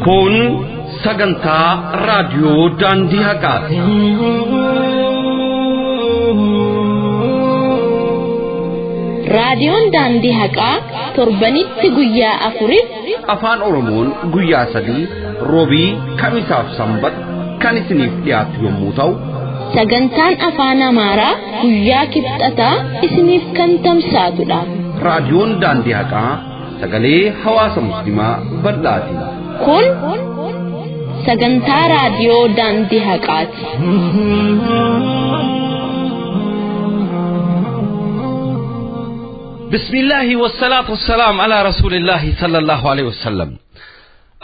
Kun sagantaa raadiyoo Daandii Haqaati. Raadiyoon Daandii Haqaa torbanitti guyyaa afuriif Afaan Oromoon guyyaa 3, Roobii, Kamisaaf Sanbata kan isiniif dhiyaatu yommuu ta'u, sagantaan Afaan Amaaraa guyyaa Kibxataa isiniif kan tamsaatudha. Raadiyoon Daandii Haqaa sagalee hawaasa Muslimaa bal'aati. Kun sagantaa raadiyoo Daandii Haqaati. بسم الله والصلاة والسلام على رسول الله صلى الله عليه وسلم.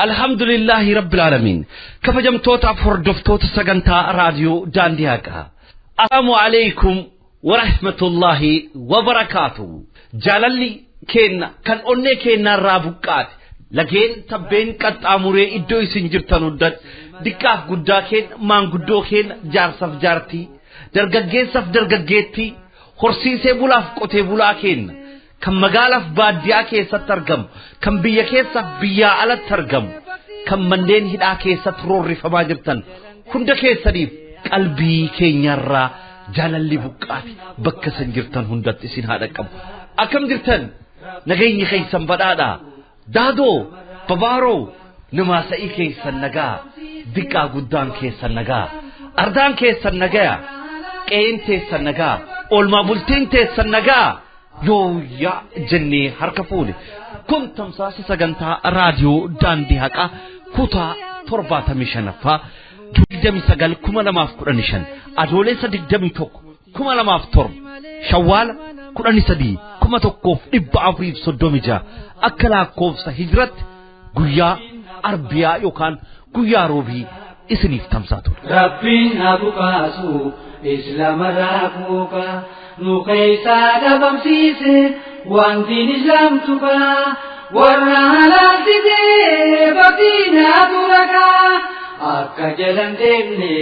الحمد لله رب العالمين. كفجمتوتا فردفتوتا سغنتا راديو داندي هكا. السلام عليكم ورحمة الله وبركاته. جالالي كينا كان أوني كينا رابقات. لكن تبين قد أموري إدو إسن جرتانو دات. دكاف قدا كين مان قدو كين جارسف جارتي. درقاقيسف درقاقيتي. horsiisee bulaaf qotee bulaa kenna, kan magaalaaf baadiyyaa keessatti argamu, kan biyya keessaaf biyyaa alatti argamu, kan manneen hidhaa keessatti roorrifamaa jirtan hunda keessaniif qalbii keenyarraa jaalalli buqqaati bakka san jirtan hundatti isin haa dhaqqabu. Akkam jirtan? Nageenyi keessan badhaadhaa. Daadoo babaaroo namaasa'ii keessan nagaa, diqqaa guddaan keessan nagaa, ardaan keessan nagaya, qe'een teessan nagaa, oolmaa bultiin teessan nagaa, yooyyaa jennee harka fuune. Kun tamsaasa sagantaa raadiyoo Daandii Haqaa kutaa 75ffaa, 29/2015, Adoolessa 21/2007, Shawwaala 13 1436 akka lakkoofsa Hijiratti, guyyaa Arbiyaa yookaan guyyaa Roobii isiniif tamsaatudha. Rabbiin haa buqaasu Islaamarraa fuuqa nu keessaa dhabamsiise wantiin Islaam tuqaa warra halaalsisee bakkiinaa turaqaa akka jalan deemne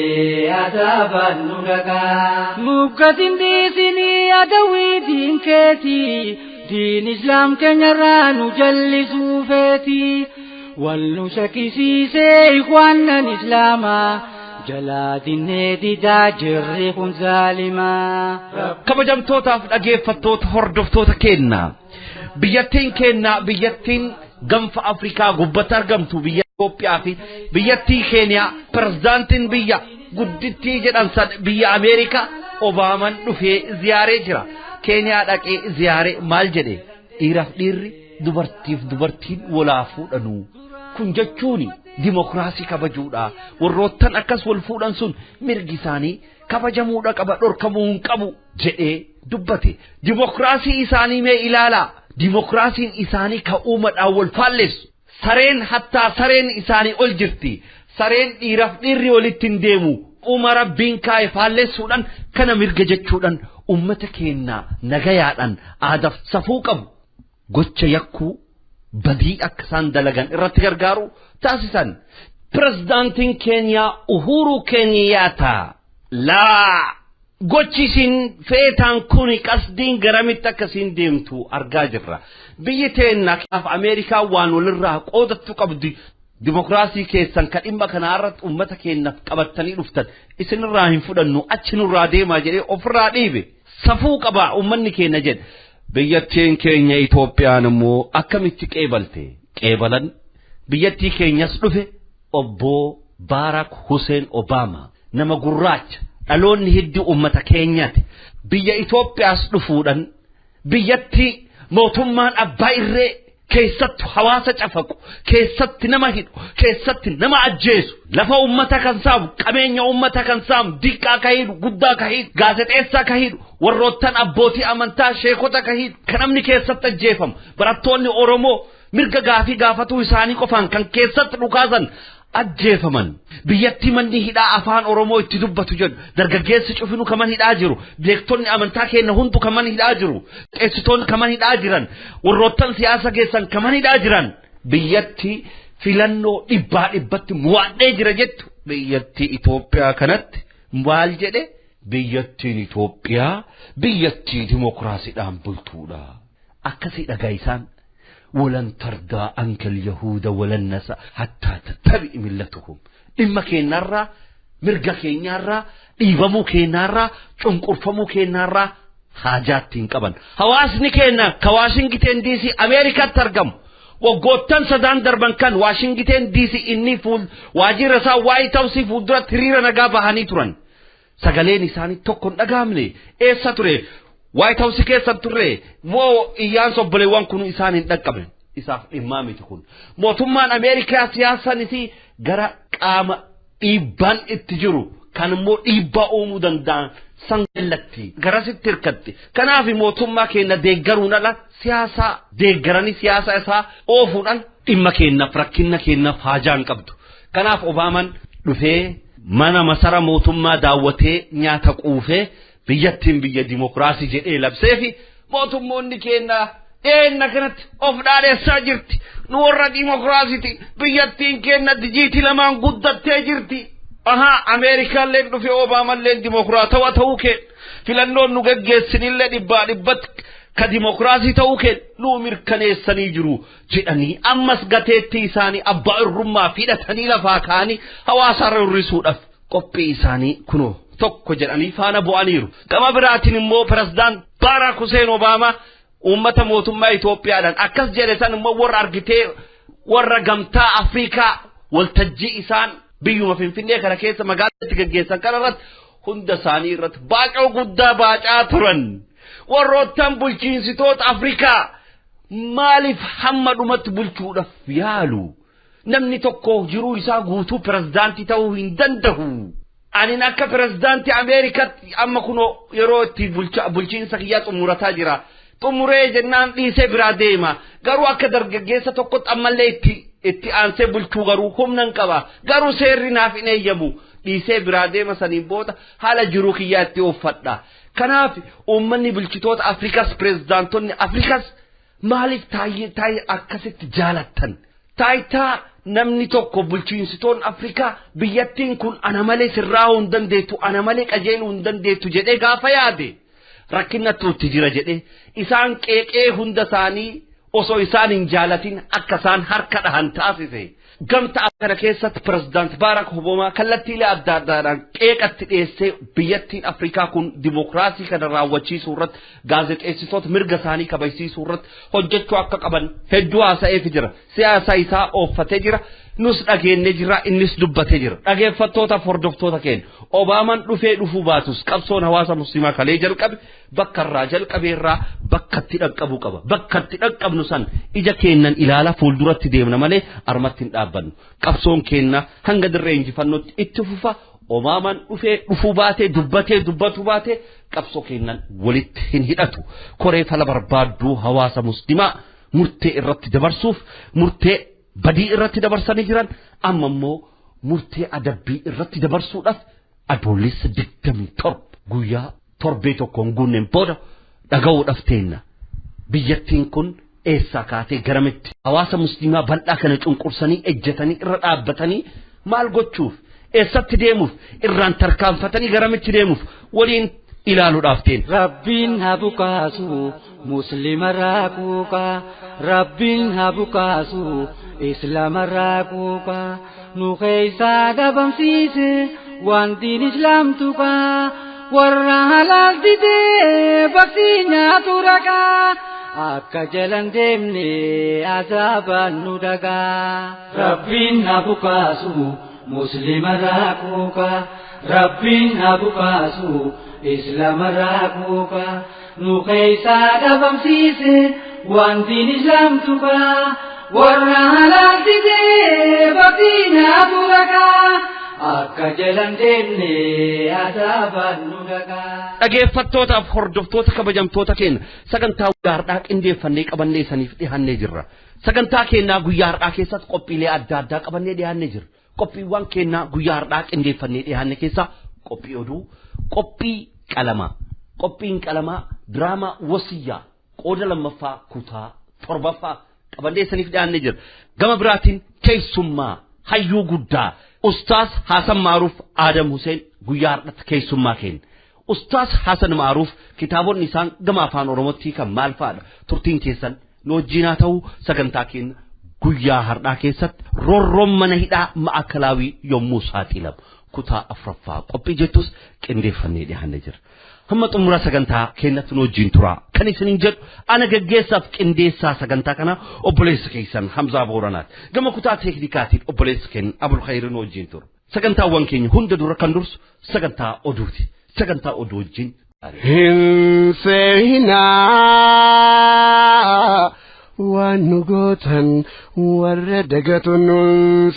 azaabaan nu dhaqaa. Mukkatiin dhiisinii adawwiitiin keetii diin Islaam keenyarraa nu jallisuu feetii wal nu shakkisiisee ikhwaanan Islaamaa. Jalaa dinnee didaa jirri kun zaalimaa. Kabajamtootaaf dhageeffattoota hordoftoota keenya. Biyyattiin keenya, biyyattiin Gaanfa Afrikaa gubbatti argamtu, biyya Itoophiyaa fi biyyattii Keeniyaa, pirezidaantiin biyya guddittii jedhan san, biyya Ameerikaa, Obaaman dhufee ziyaaree jira. Keeniyaa dhaqee ziyaaree maal jedhe? Dhiiraaf dhiirri, dubartiif dubartiin walaa fuudhanuu. Kun jechuun dimokiraasii kabajuudha. Warroottan akkas wal fuudhan sun mirgi isaanii kabajamuudha qaba, dhorkamuu hin qabu jedhee dubbate. Dimokiraasii isaanii mee ilaalaa. Dimokiraasiin isaanii ka uumadhaan wal faalleessu. Sareen hattaa sareen isaanii ol jirti. Sareen dhiiraaf dhiirri walitti hin deemu. Uuma Rabbiin kaa'e faalleessuudhaan kana mirga jechuudhaan uummata keenya nagayaadhaan aadaaf safuu qabu. Gocha yakkuu badii akka isaan dalagan irratti gargaaru taasisan. Pirezidaantiin Keeniyaa Uhuru Keeniyaata. Laa, gochi isin feetaan kuni qasdiin garamitti akkasiin deemtu argaa jirra. Biyyi teennaaf Ameerikaa waan walirraa qoodattu qabdi. Dimokiraasii keessan ka dhimma kanaa irratti uummata keenyaaf qabattanii dhuftan isinirraa hin fudhannu, achi nurraa deemaa jedhee ofirraa dhiibe. Safuu qaba uummanni keenya jedhe. Biyyattiin keenya Itoophiyaan immoo akkamitti qeebalte? Qeebalan biyyattii keenyas dhufe obbo Barack Hussein Obama, nama gurraacha dhaloonni hedduu uummata keenyaati. Biyya Itoophiyaas dhufuudhaan biyyattii mootummaan abbaa irree keessatti hawaasa cafaqu, keessatti nama hidhu, keessatti nama ajjeesu, lafa uummata kan saamu, qabeenya uummata kan saamu, diqqaa ka hidhu, guddaa ka hidhu, gaazexeessaa ka hidhu, warroottan abbootii amantaa sheekota ka hidhu, kan namni keessatti ajjeefamu, barattoonni Oromoo mirga gaafii gaafatuu isaanii qofaan kan keessatti dhukaasan ajjeefaman. Biyyattii manni hidhaa Afaan Oromoo itti dubbatu jedhu, dargaggeessi cufinu kaman hidhaa jiru, beektonni amantaa keenya hundu kaman hidhaa jiru, qeessitoonni kaman hidhaa jiran, warroottan siyaasa keessan kaman hidhaa jiran, biyyatti filannoo dhibbaa dhibbatti mo'adhee jira jettu biyyattii Itoophiyaa kanatti maal jedhe? Biyyattiin Itoophiyaa biyyattii dimokiraasiidhaan bultuudha. Akkasii dhagaa isaan. ولن ترضى عنك اليهود ولا النصارى حتى تتبع ملتهم. Dhimma keenyarraa, mirga keenyarraa, dhiibamuu keenyarraa, cunqurfamuu keenyarraa haajaatti hin qaban. Hawaasni keenya ka Waashingiten DC Ameerikaatti argamu waggoottan 3 darban kan Waashingiten DC inni fuul waajjira isaa White House fuulduratti hiriira nagaa bahanii turan. Sagaleen isaanii tokko hin dhagahamne. Eessa ture? White House keessa turre moo iyyaan obboleewwan kun isaan hin dhaqqabne? Isaaf dhimmaa miti kun. Mootummaan Ameerikaa siyaasaan isii gara qaama dhiibbaan itti jiru kan immoo dhiibbaa uumuu danda'an san jallatti garasitti hirkatti. Kanaaf mootummaa keenya deeggaruun ala, siyaasaa deeggaranii siyaasa isaa oofuun ala, dhimma keenyaaf, rakkina keenyaaf haajaa hin qabdu. Kanaaf Obaamaan dhufee mana masara mootummaa daawwatee nyaata quufee biyyattiin biyya dimokiraasii jedhee labsee fi mootummoonni keenya eenna kanatti of dhaadheessaa jirti. Nu warra dimokiraasiiti, biyyattiin keenya dijiitii lamaan guddattee jirti. Ahaa, Ameerikaallee dhufee Obaamallee dimokiraatawaa ta'uu kee, filannoon nu geggeessinillee dhibbaa dhibbatti ka dimokiraasii ta'uu kee nu mirkaneessanii jiru jedhanii, ammas gateettii isaanii abbaa irrummaa fidhatanii lafaa ka'anii hawaasarra hir'isuudhaaf qophii isaanii kunoo tokko jedhanii faana bu'aniiru. Gama biraatiin immoo pirezidaant Barack Hussein Obaamaa uummata mootummaa Itoophiyaadhaan akkas jedhe san immoo warra argitee warra gamtaa Afrikaa waltajjii isaan biyyuma Finfinnee kana keessa magaalaatti gaggeessan kana irratti hunda isaanii irratti baacoo guddaa baacaa turan. Warroottan bulchiinsitoota Afrikaa maaliif hamma dhumatti bulchuudhaaf yaalu? Namni tokko jiruu isaa guutuu pirezidaantii ta'uu hin danda'u. Anin akka pirezidaantii Ameerikaatti amma kunoo yeroo itti bulchiinsa kiyyaa xumurataa jira. Xumuree jennaan dhiisee biraa deema. Garuu akka dargaggeessa tokkotti ammallee itti aansee bulchuu garuu humna hin qaba. Garuu seerri naaf hin eeyyamu. Dhiisee biraa deema, saniin booda haala jiruu kiyyaa itti uffadha. Kanaaf uummanni bulchitoota Afrikaas, pirezidaantonni Afrikaas maaliif taayee akkasitti jaalattan? Taayitaa namni tokko, bulchiinsitoon Afrikaa, biyyattiin kun ana malee sirraa'uu hin dandeettu, ana malee qajeeluu hin dandeettu jedhee gaafa yaade, rakkinatu itti jira jedhee isaan qeeqee hunda isaanii osoo isaan hin jaalatin akka isaan harka dhahan taasise. Gamtaa kana keessatti pirezidaant Barack Obama kallattiilee adda addaadhaan qeeqatti dhiyeessee, biyyattiin Afrikaa kun dimokiraasii kana raawwachiisuu irratti, gaazexeessitoota mirga isaanii kabajsiisuu irratti hojjechuu akka qaban hedduu haasa'eef jira. Siyaasa isaa ooffatee jira. Nus dhageennee jira, innis dubbatee jira. Dhageeffattootaaf hordoftoota keenya, Obaamaan dhufee dhufuu baatus qabsoon hawaasa musliimaa kalee jalqabe bakka irraa jalqabe irraa bakkatti dhaqqabuu qaba. Bakkatti dhaqqabnu san ija keennan ilaala fuulduratti deemna malee armatti hin dhaabbannu. Qabsoon keenya hanga dirree injifannootti itti fufa. Obaamaan dhufee dhufuu baatee, dubbatee dubbatu baatee, qabsoo keennan walitti hin hidhatu. Koree fala barbaadduu hawaasa musliimaa murtee irratti dabarsuuf, murtee badii irratti dabarsanii jiran, amma immoo murtee adabbii irratti dabarsuudhaaf Adoolessa 27, guyyaa torbee tokkoon guunneen booda dhaga'uudhaaf teenna. Biyyattiin kun eessaa kaatee garamitti? Hawaasa musliimaa bal'aa kana cunqursanii ejjetanii irra dhaabbatanii maal gochuuf, eessatti deemuuf, irraan tarkaanfatanii garamitti deemuuf waliin ilaaluudhaaf teenya. Rabbiin haa bukaasu muslimarraa kuukaa, Rabbiin haa bukaasu islaamarraa kuukaa, nu keeysaa dhabamsiise waan diin islaam tuqaa, warra halaal didee baksii nyaatu raqaa, akka jalan deemne azaabaan nu dagaa. Rabbiin haa bukaasu muslimarraa kuukaa, Rabbiin haa bukaasu islaamarraa kuukaa, nu keeysaa dhabamsiise waan diin islaam tuqaa, warra halaal didee baksii nyaatu raqaa, akka jalan deemne azaabaan nu dagaa. Dhageeffattootaaf hordoftoota kabajamtoota keenya, sagantaa guyyaa har'aa qindeeffannee qabannee isaniif dhiyaannee jirra. Sagantaa keenyaa guyyaa har'aa keessatti qophiilee adda addaa qabannee dhiyaannee jirra. Qophiiwwan keenyaa guyyaa har'aa qindeeffannee dhiyaanne keessaa qophii oduu, qophii qalamaa. Qophiin qalamaa diraamaa Wasiyyaa qooda lammaffaa kutaa torbaffaa qabannee isaniif dhiyaannee jira. Gama biraatiin keessummaa hayyuu guddaa Ustaas Hasan Maaruuf Aadam Hussein guyyaa har'aatti keessummaa keenya. Ustaas Hasan Maaruuf kitaabonni isaan gama afaan Oromootti kan maal fa'aadha? Turtiin keessan Nu wajjin haa ta'u. Sagantaa keenya guyyaa har'aa keessatti roorroon mana hidhaa ma'akalaawii yommuu saaxilamu kutaa afuraffaa qophii jettus qindeeffannee dhiyaannee jira. Hamma xumura sagantaa keenyatti nu wajjin turaa. Kan isiniin jedhu ana gaggeessaaf qindeessaa sagantaa kanaa obboleessa keessan Hamzaa Booranaati. Gama kutaa teeknikaatiin obboleessa keenya Abul Khayri nu wajjin tura. Sagantaawwan keenya hunda dura kan dursu sagantaa oduuti. Sagantaa oduu wajjin. Hin seenaa waan nu gootan warra dagatu nun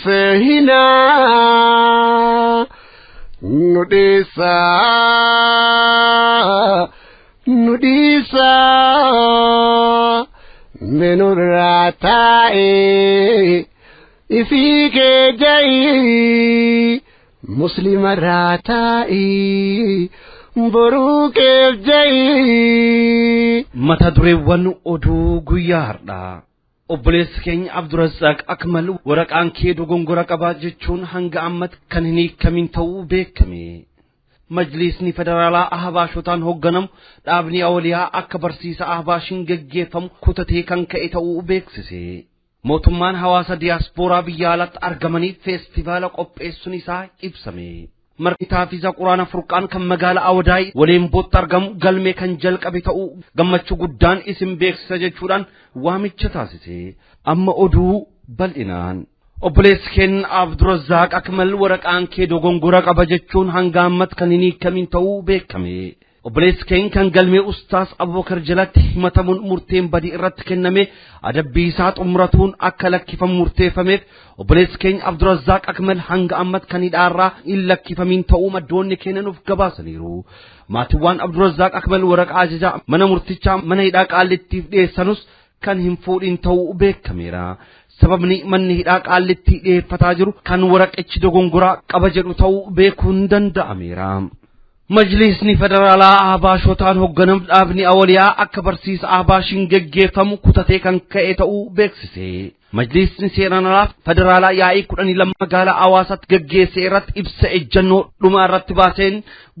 seenaa nu dhiisaa nu dhiisaa menurraa taa'ee ifii kee ja'ii muslimarraa taa'ii boruu keef ja'ii. Mata dureewwan oduu guyyaa har'aa. Obboleessi keenya Abdurrazzaaq Akmal waraqaan kee dogongora qabaa jechuun hanga ammatti kan hin hiikamin ta'uu beekame. Majlisni Federaalaa Ahbaashotaan hoogganamu dhaabni Awliyaa akka barsiisa Ahbaashiin geggeeffamu kutatee kan ka'e ta'uu beeksise. Mootummaan hawaasa diyaaspooraa biyya alaatti argamaniif feestivaala qopheessuun isaa ibsame. Markitaa fi Quraana Furqaan kan magaalaa Awdaay Waleembootti argamu galmee kan jalqabe ta'uu gammachuu guddaan isin beeksisa jechuudhaan waamicha taasise. Amma oduu bal'inaan. Obboleessi keenya Abdurrazzaaq Akmal waraqaan kee dogongora qaba jechuun hanga ammatti kan hin hiikamin ta'uu beekame. Obboleessi keenya kan galmee Ustaas Abubakar jalatti himatamuun murteen badii irratti kenname adabbii isaa xumuratuun akka lakkifamu murteeffameef obboleessi keenya Abdurrazzaaq Akmal hanga ammatti kan hidhaarraa hin lakkifamin ta'uu maddoonni keenya nuuf gabaasaniiru. Maatiiwwan Abdurrazzaaq Akmal waraqaa ajajaa mana murtichaa mana hidhaa Qaallittiif dhiyeessanus kan hin fuudhin ta'uu beekameera. Sababni manni hidhaa Qaallittii dhiyeeffataa jiru kan waraqichi dogongoraa qaba jedhu ta'uu beekuun danda'ameera. Majlisni Federaalaa Ahbaashotaan hoogganamu dhaabni Awliyaa akka barsiisa Ahbaashiin geggeeffamu kutatee kan ka'e ta'uu beeksise. Majlisni seeraan alaa Federaalaa yaa'ii 12 magaalaa Hawaasaatti geggeesse irratti ibsa ejjennoo dhuma irratti baaseen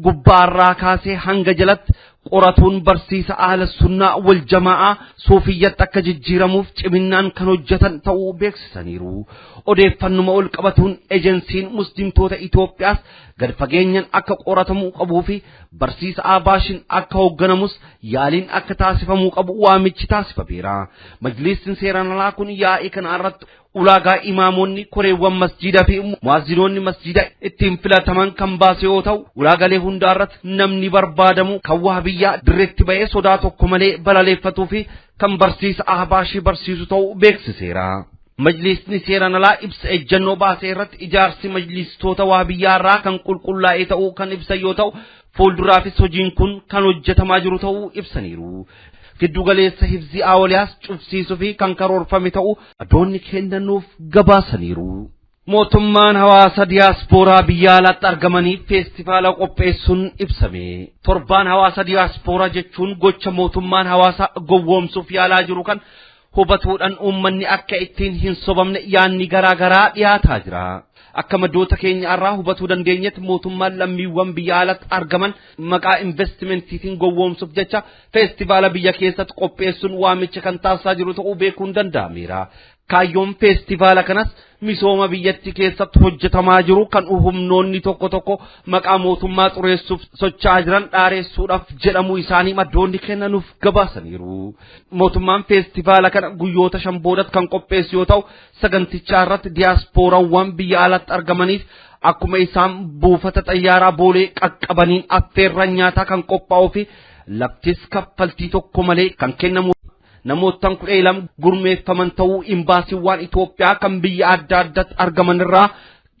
gubbaarraa kaasee hanga jalatti qoratuun barsiisa ahla sunnaa wal jamaa'aa suufiyyatti akka jijjiiramuuf ciminaan kan hojjetan ta'uu beeksisaniiru. Odeeffannuma ol qabatuun ejensiin muslimtoota Itoophiyaas gad fageenyaan akka qoratamuu qabuu fi barsiisa Ahbaashiin akka hoogganamus yaaliin akka taasifamuu qabu waamichi taasifameera. Majlisni seeraan alaa kun yaa'ii kana irratti ulaagaa imaamonni koreewwan masjiidaa fi muwaazinoonni masjiidaa ittiin filataman kan baase yoo ta'u ulaagaalee hundaa irratti namni barbaadamu kan wahabiyyaa dirreetti ba'ee sodaa tokko malee balaleeffatuu fi kan barsiisa Ahbaashii barsiisu ta'uu beeksiseera. Majlisni seeraan alaa ibsa ejjennoo baase irratti ijaarsi majlistoota wahabiyyaa irraa kan qulqullaa'e ta'uu kan ibsan yoo ta'u fuulduraafis hojiin kun kan hojjetamaa jiru ta'uu ibsaniiru. Giddugaleessa hifzii Awliyaas cufsiisuu fi kan karoorfame ta'uu adoonni kennanuuf gabaasaniiru. Mootummaan hawaasa diyaaspooraa biyya alaatti argamaniif feestivaala qopheessuun ibsame. Torbaan hawaasa diyaaspooraa jechuun gocha mootummaan hawaasa gowwoomsuuf yaalaa jiru kan hubatuudhaan uummanni akka ittiin hin sobamne yaanni garaa garaa dhiyaataa jira. Akka maddoota keenya irraa hubatuu dandeenyetti mootummaan lammiiwwan biyya alaatti argaman maqaa investimentiitiin gowwoomsuuf jecha feestivaala biyya keessatti qopheessuun waamicha kan taasisaa jiru ta'uu beekuun danda'ameera. Kaayyoon feestivaala kanas misooma biyyattii keessatti hojjetamaa jiru kan humnoonni tokko tokko maqaa mootummaa xureessuuf socho'aa jiran dhaareessuudhaaf jedhamuu isaanii maddoonni kennanuuf gabaasaniiru. Mootummaan feestivaala kana guyyoota 5 boodatti kan qopheessu yoo ta'u sagantichaa irratti diyaaspoorawwan biyya alaatti argamaniif akkuma isaan buufata xayyaaraa Boolee qaqqabaniin affeerra nyaataa kan qophaa'uu fi laftis kaffaltii tokko malee kan kennamu. Namoottan 12 gurmeeffaman ta'uu imbaasiiwwan Itoophiyaa kan biyya adda addaatti argaman irraa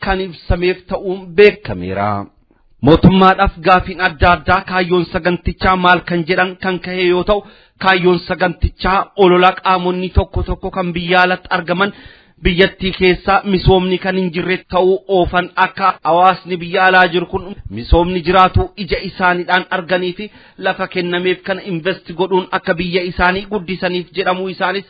kan ibsameef ta'uun beekameera. Mootummaadhaaf gaafiin adda addaa kaayyoon sagantichaa maal kan jedhan kan ka'e yoo ta'u kaayyoon sagantichaa olola qaamonni tokko tokko kan biyya alatti argaman biyyattii keessaa misoomni kan hin jirre ta'uu oofan akka hawaasni biyya alaa jiru kun misoomni jiraatu ija isaaniidhaan arganii fi lafa kennameef kana invest godhuun akka biyya isaanii guddisaniif jedhamuu isaanis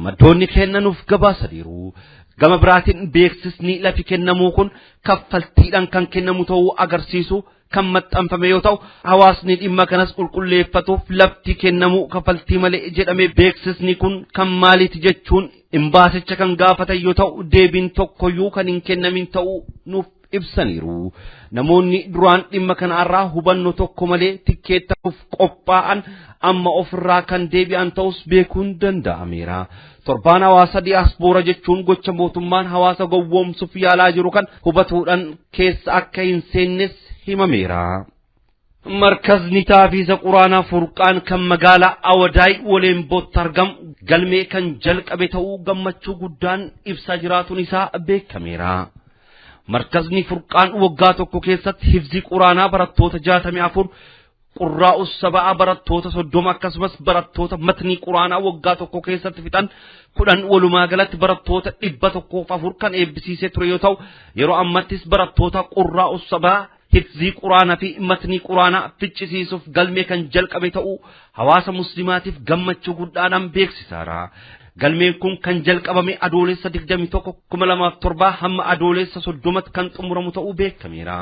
maddoonni kennanuuf gabaasaniiru. Gama biraatiin beeksisni lafi kennamuu kun kaffaltiidhaan kan kennamu ta'uu agarsiisu kan maxxanfame yoo ta'u, hawaasni dhimma kanas qulqulleeffatuuf lafti kennamu kaffaltii malee jedhame beeksisni kun kan maaliiti jechuun imbaasicha kan gaafatan yoo ta'u, deebiin tokkoyyuu kan hin kennamin ta'uu nuuf ibsaniiru. Namoonni duraan dhimma kanarraa hubannoo tokko malee tikkeettaaf qophaa'an amma ofirraa kan deebi'an ta'us beekuun danda'ameera. Torbaan hawaasa diyaaspoora jechuun gocha mootummaan hawaasa gowwoomsuuf yaalaa jiru kan hubatuudhaan keessa akka hin seennes himameera. Markazni taafiisa quraanaa Furqaan kan magaalaa Awadaay Waleembootti argamu galmee kan jalqabe ta'uu gammachuu guddaan ibsaa jiraatuun isaa beekameera. Markazni Furqaan waggaa tokko keessatti hifzii quraanaa barattoota 64, qurraa'us saba'aa barattoota 30, akkasumas barattoota matnii quraanaa waggaa tokko keessatti fixan 10, walumaa galatti barattoota 104 kan eebbisiisee ture yoo ta'u, yeroo ammattis barattoota qurraa'us saba'aa, hifzii quraanaa fi matnii quraanaa ficcisiisuuf galmee kan jalqabe ta'uu hawaasa muslimaatiif gammachuu guddaadhaan beeksisaara. Galmeen kun kan jalqabame Adoolessa 21 2007 hamma Adoolessa 30 kan xumuramu ta'uu beekameera.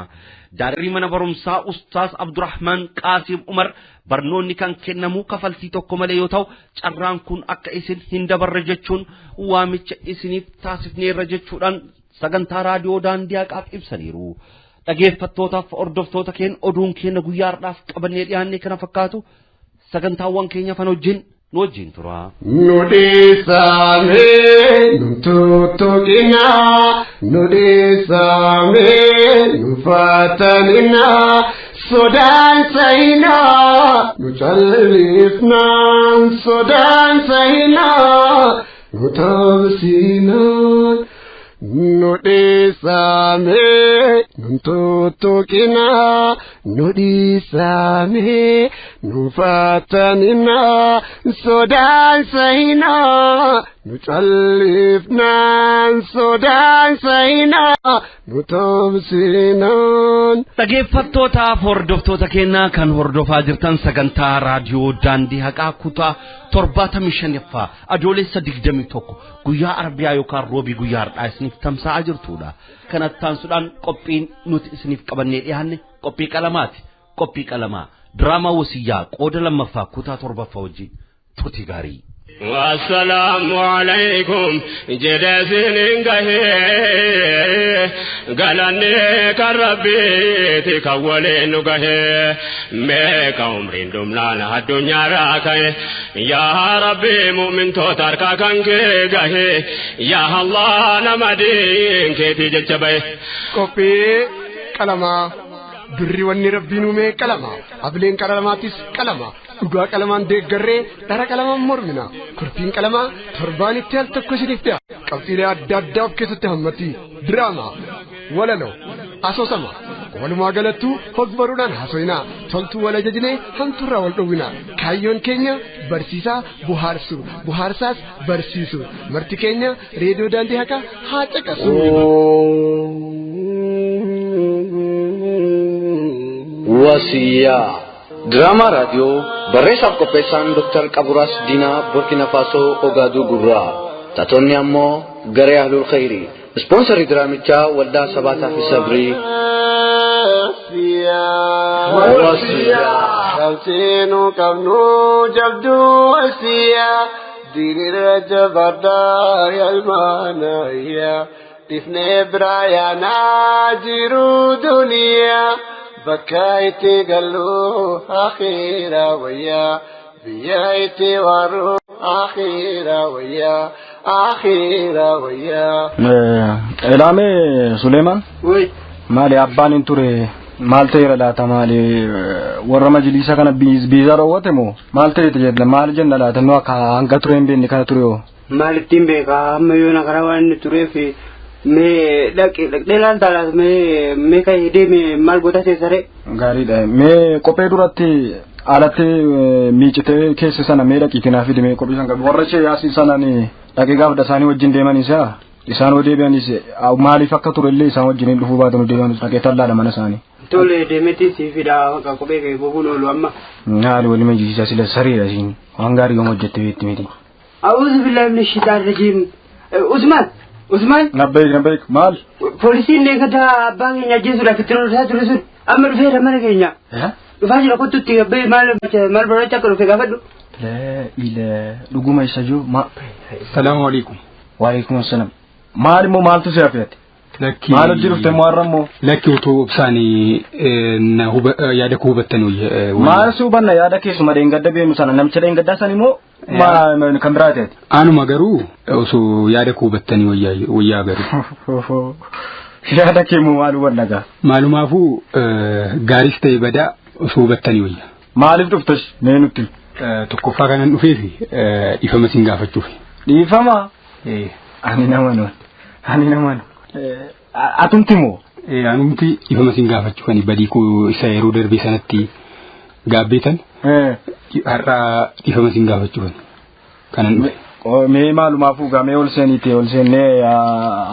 Daarii mana barumsaa Ustaas Abdurrahman Qaasim Umar barnoonni kan kennamu kafaltii tokko malee yoo ta'u, carraan kun akka isin hin dabarre jechuun waamicha isiniif taasifneerra jechuudhaan sagantaa raadiyoo daandii haqaaf ibsaniiru. Dhageeffattootaaf hordoftoota keenya, oduun keenya guyyaa har'aaf qabannee dhiyaanne kana fakkaatu. Sagantaawwan keenya fan wajjin nu wajjin tura. Nu dhiisame nu tuttuqina, nu dhiisame nu fatanina, sodaan sayina nu callifnaan, sodaan sayina nu tobsinaan. Nu dhiisame nu tuttuqina, nu dhiisame nu fatanina, sodaan sayina nu callifnaan, sodaan sayina nu tobsinaan. Dhaggeeffattootaaf hordoftoota keenyaa kan hordofaa jirtan sagantaa raadiyoo daandii haqaa kutaa 75ffaa Adoolessa 21 guyyaa Arbiyaa yookaan Roobii guyyaa har'aa isiniif tamsa'aa jirtudha. Kanatti taansuudhaan qophiin nuti isiniif qabannee dhiyaanne qophii qalamaati. Qophii qalamaa diraamaa wasiyyaa qooda lammaffaa kutaa 7ffaa wajjin turtii gaarii. والسلام عليكم جدسين قهي قالني كربي تكولين قهي ميك عمرين دمنا الدنيا راكي يا ربي مؤمن توتركا كنك قهي يا الله نمدين كيتي جتبي. Qophii qalamaa. Birri wanni rabbiin uume qalama. Ableen qalamaatis qalama. Dhugaa qalamaan deeggarree dhara qalamaan mormina. Kurfiin qalamaa torbaanitti al tokko isiniif dhiya. Qabxiilee adda addaa of keessatti hammati. Diraamaa, walaloo, asoosama. Walumaa galattuu hogbaruudhaan haasofina. Toltuu wal ajajnee hamtuurraa wal dhowwina. Kaayyoon keenya barsiisaa buhaarsu. Buhaarsaas barsiisu. Marti keenya reediyoo daandii haqaa haa caqasu. Wasiyaa Diraamaa raadiyoo barreessaaf qopheessaan Dr. Qaburaas Diinaa, Burkina Faasoo, Ogaaduu Gurraa. Taatonni ammoo garee Ahlul Khayrii. Ispoonsarii diraamichaa Waldaa Sabaataa fi Sabrii. Wasiyaa. Qabsiinu qabnu jabduu wasiyaa. Diriira jabaadhaa yalmaanayyaa. Dhifnee biraa yaanaa jiru duniyaa. Bakka itti gallu akhiira wayyaa. Biyya itti waaru akhiira wayyaa. Akhiira wayyaa. Ilaamee Suleeman. Wai. Maali abbaan hin ture, maal ta'eera laata? Maali warra majliisa kana biizaa dhoowwate moo maal ta'eeti jedha? Maal jenna laata nu akka hanga ture hin beekne kana ture hoo? Maalittiin beekaa amma yoona karaa waan inni tureef? Mee dhaqi, dhaqxee laaltaa laata? Mee ka'ee deeme, maal goota teessaree? Gaariidha. Mee kophee duratti alatti miicitee keessa sana mee dhaqiitii naa fidi. Mee kophee sana qabu warra ishee yaasii sanaan dhaqee gaafadha. Isaanii wajjin deemanis isaan hoo deebi'anis maaliif akka ture illee isaan wajjin hin dhufuu baatan deemanis dhaqee tallaadha mana isaanii. Tole, deemeetiin sii fida. Bakka kophee kee goguun oolu amma. Haali walii majjisiisaa sila sariidha isiin waan gaarii yoom hojjette beekti miti. أعوذ بالله من الشيطان الرجيم. Usman. Usmaan. Nabbeek nabbeek maal? Poolisiin eeggataa abbaa keenya ajjeesuudhaaf itti roorrisaa ture sun amma dhufeera mana keenya. Dhufaa jira kottu itti gabbee maal maal barbaachaa akka dhufe gaafadhu. Ila dhuguma isa jiru ma. Salaamu alaikum. Waalaikum assalam. Maal immoo maaltu si hafeeti? Lakki. Maal hojii dhufte immoo har'a immoo? Lakki otoo obsaanii na huba yaada koo hubattan wayya. Maal si hubanna yaada keessuma dheengadda beenu sana namicha dheengaddaa san immoo kan biraa ta'eeti. Anuma garuu osoo yaada koo hubattanii wayyaa wayyaa garuu. Yaada kee immoo maal hubanna gaa? Maalumaafuu gaaris ta'e badaa osoo hubattanii wayya. Maaliif dhuftes mee nutti? Tokkoffaa kanan dhufeefi dhiifama sin gaafachuuf. Dhiifama? Ani nama nuun. Ani nama nuun. Atumti moo? Anumti dhiifama sin gaafachuu kan badii koo isa yeroo darbee sanatti gaabbeetan. Har'a dhiifama sin gaafachuu kan kanan dhufe. Mee maalumaafuu gaa mee ol seeniiti ol seennee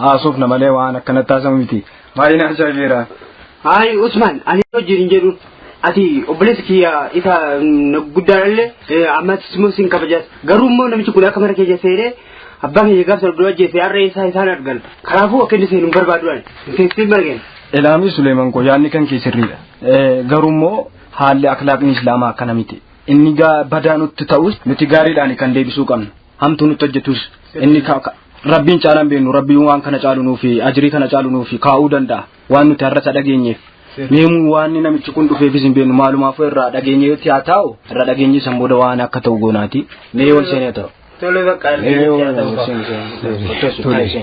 haasofna malee waan akkanatti haasamu miti. Baay'ina ajaa'ibeera. Hayi Usmaan ani hojii hin jedhu ati obboleessi kiyya isa guddaadhallee ammas immoo sin kabajas garuu immoo namichi kun akka mana keenya seenee abbaa keenya gaaf sana dura ajjeese har'a isaa isaan argan kanaafuu akka inni seenu hin barbaadu ani hin seensisiin mana keenya. Elaamii Suleeman koo yaadni kan kee sirriidha. Garuu immoo haalli akhlaaqni Islaamaa akkana miti. Inni badaa nutti ta'us nuti gaariidhaan kan deebisuu qabnu. Hamtuu nutti hojjetus inni Rabbiin caalaan beeknu Rabbiin waan kana caalu nuufi ajirii kana caalu nuufi kaa'uu danda'a waan nuti har'a isa dhageenyeef. Meemuu waan namichi kun dhufeefis hin beeknu maalumaafuu irraa dhageenyeetti haa taa'u irraa dhageenye san booda waan akka ta'u goonaati. Mee ol seenee ta'u. Tole bakka. Mee ol seenee.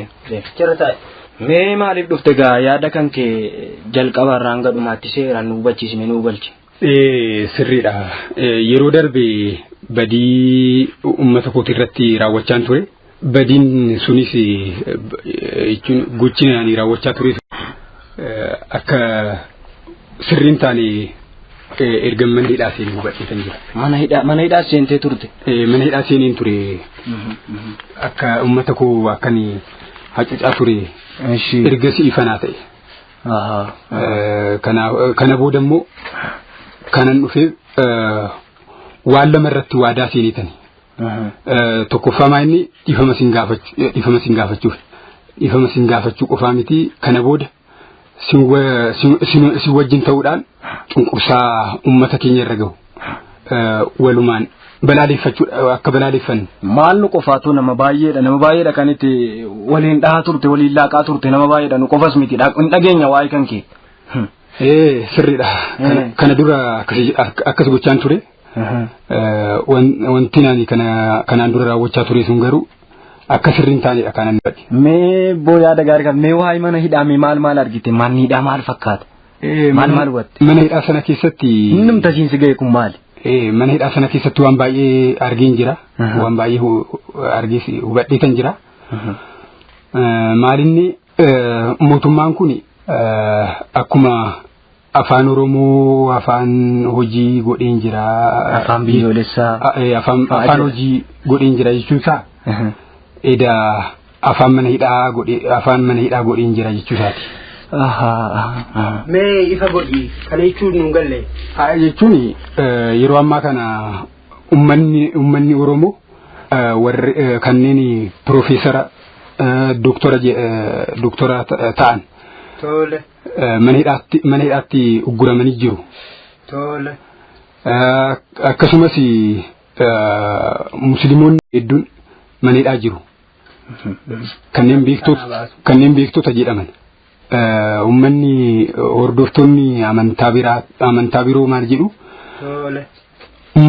Mee maaliif dhufte gaa yaada kan kee jalqaba irraa hanga dhumaatti seeraan nu hubachiisne nu hubalche. Sirriidha. Yeroo darbe badii uummata kootii irratti raawwachaan ture. Badiin sunis jechuun gochi ani raawwachaa ture akka sirriin taane erga mana hidhaa seenee hubadheetan jira. Mana hidhaa mana hidhaa seentee turte. Mana hidhaa seeneen ture. Akka uummata koo akkan hacuucaa ture. Ergasii ifanaa ta'e. Kana booda immoo kanan dhufee waan lama irratti waadaa seenetani. Tokkoffaa inni dhiifama sin gaafachuu dhiifama sin gaafachuuf dhiifama sin gaafachuu qofaa miti kana booda sin wajjin ta'uudhaan cunqursaa uummata keenya irra gahu walumaan balaaleffachuu akka balaaleffannu. Maal nu qofaatu nama baay'eedha nama baay'eedha kan itti waliin dhahaa turte waliin laaqaa turte nama baay'eedha nu qofas miti hin dhageenya waa'ee kan kee. Sirriidha. Kana dura akkas gochaan ture. Wanti ani kanaan dura raawwachaa ture sun garuu akka sirriin taanedha kanan hubadhe. Mee boo yaada gaarii qaba mee waa'ee mana hidhaa mee maal maal argite manni hidhaa maal fakkaata? Maal maal hubatte? Mana hidhaa sana keessatti. Innumti asiin si ga'e kun maali? Mana hidhaa sana keessatti waan baay'ee argeen jira. Waan baay'ee argees hubadheetan jira. Maalinni mootummaan kun akkuma afaan Oromoo afaan hojii godheen jira. Afaan biyyoolessaa. Afaan hojii godheen jira jechuun isaa eda afaan mana hidhaa godhee afaan mana hidhaa godheen jira jechuu isaati. Mee ifa godhi kana jechuun nuun galle. Haa jechuun yeroo ammaa kana uummanni Oromoo warri kanneen piroofeesara doktora ta'an. Tole. Mana hidhaatti ugguramanii jiru. Tole. Akkasumas musliimoonni hedduun mana hidhaa jiru. Kanneen beektota jedhaman. Uummanni hordoftoonni amantaa biroo maal jedhu? Tole.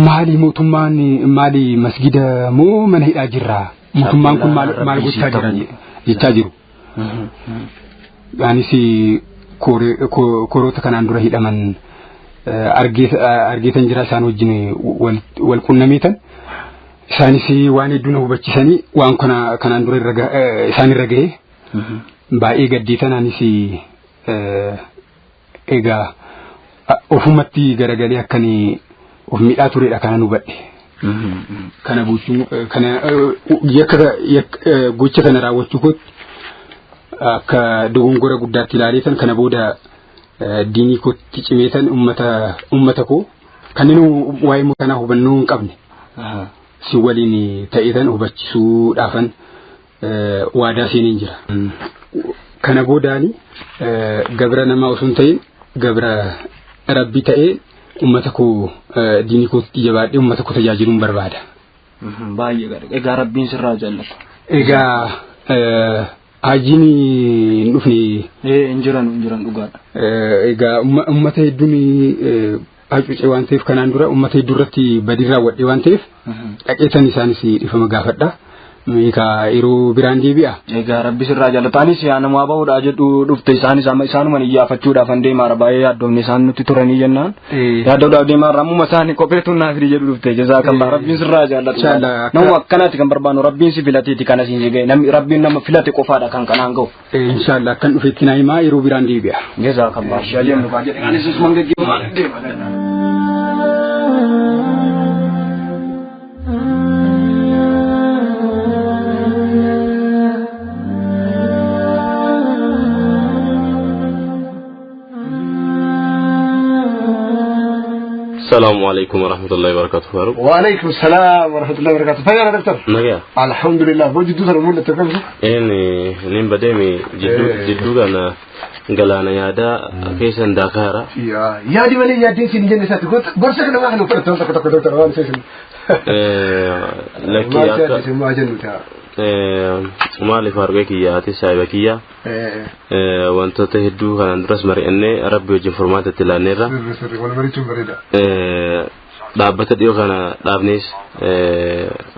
Maali mootummaan maali masgida moo mana hidhaa jirra? Mootummaan kun maal gochaa jira jechaa jiru. Anis koroota kanaan dura hidhaman argeetan jira isaan wajjin wal qunnameetan. Isaanis waan hedduu na hubachisanii waan kanaan dura isaan irra gahee baay'ee gaddeetan anis egaa ofumatti garagalee akkan of miidhaa turedha kanan hubadhe. Kana gochuun kana yakka gocha kana raawwachuu kootti akka dogongora guddaatti ilaaleetan kana booda diinii kootti cimeetan uummata koo kanneen waa'ee kanaa hubannoo hin qabne si waliin ta'eetan hubachisuudhaafan Waadaa seeneen jira. Kana boodaani gabra namaa osoo hin ta'in gabra Rabbi ta'ee uummata koo diinii kootti jabaadhee uummata koo tajaajiluun barbaada. Baay'ee gaarii. Egaa Rabbiin sirraa jaallatu. Egaa haajiin hin dhufne. Hin jiran, hin jiran, dhugaadha. Egaa uummata hedduun hacuucee waan ta'eef, kanaan dura uummata hedduu irratti badii raawwadhe waan ta'eef, dhaqeetan isaanis dhiifama gaafadha. Egaa yeroo biraan deebi'a. Egaa Rabbi sirraa jaallatu. Anis yaa namaa bahuudhaa jedhu dhufte, isaanis amma isaanuman iyyaafachuudhaaf an deemaara, baay'ee yaaddoomni isaan nutti turanii jennaan. Yaaddoodhaaf deemaara, ammuma isaanii kopheetu naaf fidi jedhu dhufte. Jazaakallah, Rabbiin sirraa jaallatu. Inshallah. Nama akkanaati kan barbaannu, Rabbiin si filateeti kan asiin si ga'e. Namni Rabbiin nama filate qofaadha kan kanaan ga'u. Inshallah, akkan dhufetti naa himaa, yeroo biraan deebi'a. Jazaakallah. Shaayeen dhugaa jedhe, anis usman gaggeeffamaa deema. السلام عليكم ورحمة الله وبركاته فاروق. وعليكم السلام ورحمة الله وبركاته. فيا دكتور. نجا. الحمد لله. بوجد دوسر مولى تكمل. إني نيم بديمي جدو جدو كان galaana yaadaa keessan daakaara. Yaadi malee yaaddiin siin jenne isaatti gorsa kana waan fudhatu tokko tokko doktor waan seesin. Lakkii akka maa jennu ta'a. Maaliif argee kiyya ati saayiba kiyya wantoota hedduu kanaan duras mari'annee Rabbi wajjin furmaata itti laanneerra. Sirri sirri, wal mari'achuun bareeda. Dhaabbata dhiyoo kana dhaabnes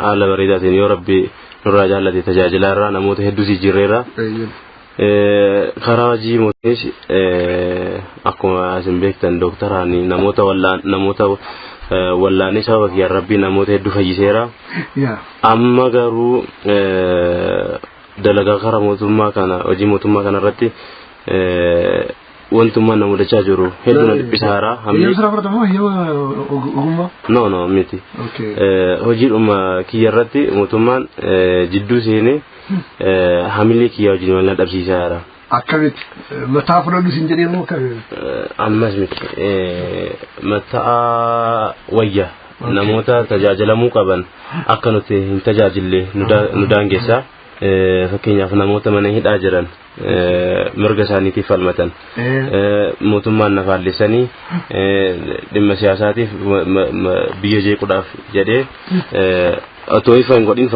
haala bareedaatiin yoo Rabbi nurraa jaallate tajaajilaa irraa namoota hedduu jijjiirreerra. Karaa hojii mootummaas akkuma isin beektan dooktaraan namoota wallaan namoota wallaanee sababa kiyyaan Rabbii namoota hedduu fayyiseera. Amma garuu dalagaa karaa mootummaa kana, hojii mootummaa kana irratti wantummaan na mudachaa jiru hedduu na dhiphisaara. Eeyyama sirraa fudhatamoo eeyyama ogummaa? No, no, miti. Hojiidhuma kiyya irratti mootummaan jidduu seenee hamilee kiyya wajjin wal na dhabsiisaa jira. Akkamitti? Mataa fudhadhu siin jedhee moo akkamitti? Ammas miti. Mataa wayya namoota tajaajilamuu qaban akka nuti hin tajaajille nu daangessa. Fakkeenyaaf namoota mana hidhaa jiran mirga isaaniitiif falmatan mootummaan na faallessanii dhimma siyaasaatiif biyya jeequudhaaf jedhee otoo ifa hin godhin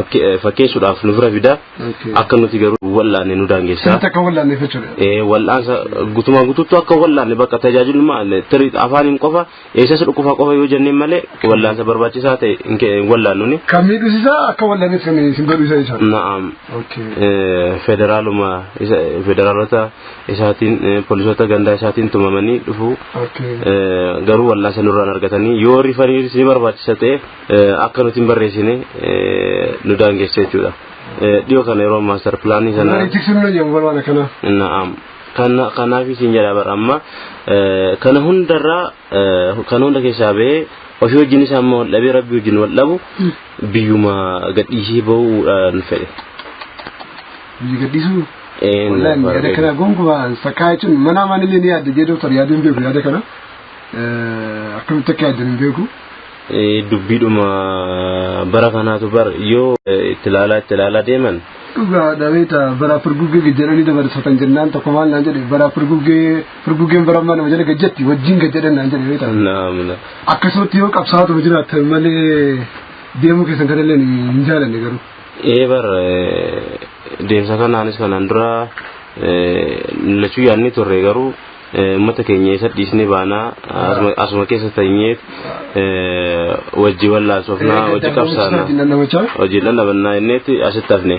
fakkeessuudhaaf nu bira fida, akka nuti garuu wallaanne nu daangessa. Sirriitti akka wallaanne jechuudha. Wal'aansa guutumaan guutuutti akka wallaanne bakka tajaajiluma afaaniin qofa eessas dhukkufa qofa yoo jenneen malee wallaansa barbaachisaa ta'e hin wallaannu ni. Kan miidhusisaa akka wallaannes kan isin godhu isa jechuudha. Na'am. Federaaluma federaalota isaatiin, poolisoota gandaa isaatiin tumamanii dhufu, garuu wallaansa nurraan argatanii yoo rifanii ni barbaachisa ta'e akka nuti hin barreessine nu daangessa jechuudha. Dhiyoo kana yeroo master pilaanii sana. Tiksuun nu jedhamu barbaada kana. Na'am. Kanaaf isin jedha bara amma kana hundarraa, kana hunda keessaa bahee ofii wajjin isaa amma wal dhabee Rabbi wajjin wal dhabu biyyuma gadhiisee bahuudhaan fedhe. Biyya gadhiisuu? Wallahi yaada kana gonkumaa sakkaa jechuun mana amanillee ni yaadda jee doktor, yaaduu hin beeku yaada kana. Akkamitti akka yaaddan hin beeku. Dubbiidhuma bara kanaatu bar yoo itti ilaalaa itti ilaalaa deeman. Dhugaa dhabeeta bara furguggee jedhanii dabarsatan jennaan tokko maal naan jedhe, bara furguggee, furguggeen bara ammaa nama jala gajjatti wajjin gajjadhan naan jedhe beektaa. Naam. Akkasumatti yoo qabsaa'atu jiraatan malee deemuu keessan kanallee hin jaalanne garuu. Ee bar, deemsa kanaanis kanaan dura lachuu yaadni turre, garuu uummata keenya isa dhiisnee baanaa asuma keessa teenyee wajji wallaansoofnaa, wajji qabsaanaa, hojii lallabannaa inneetti asitti hafne.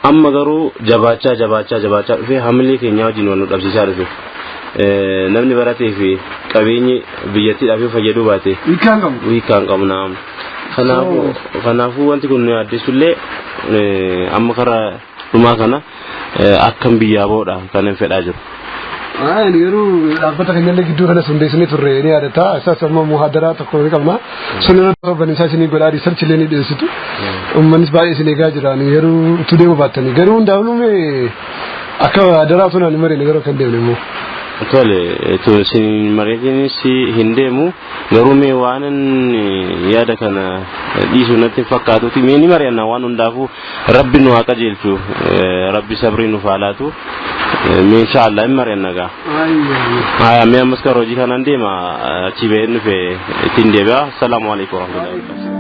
Amma garuu jabaachaa jabaachaa jabaachaa dhufee hamilee keenya wajjin wal nu dhabsiisaa dhufe. Namni baratee fi qabeenyi biyyattiidhaaf yoo fayyaduu baate. Hiikaan qabu. Hiikaan qabu, naam. Kanaafuu wanti kun nu yaaddessullee amma karaa dhumaa kana akkam biyyaa boodha kan hin fedhaa jiru. Ani garuu dhaabbata keenyallee gidduu kana hundeessinee turre ni yaadata. Isaas amma muhaadaraa tokko ni qabna. Sun irratti banisaa isinii godhaa, research illee ni dhiyeessitu. Uummannis baay'ee isin eegaa jira. Ani garuu utuu deemu baattanii. Garuu hundaa'uun akka adaraa osoo naan hin mariine garuu kan deemne immoo. Tole isin mari'atiinis hin deemu garuu mee waan yaada kana dhiisuu natti fakkaatuti mee ni mari'anna waan hundaafuu rabbi nu haa qajeelchu rabbi sabrii nuuf haa laatu mee inshaallah hin mari'anna gaa. Haya mee ammas kan hojii kanaan deema achi bahee dhufe ittiin deebi'a. Assalaamu alaikum warahmatullahi wabarakatuh.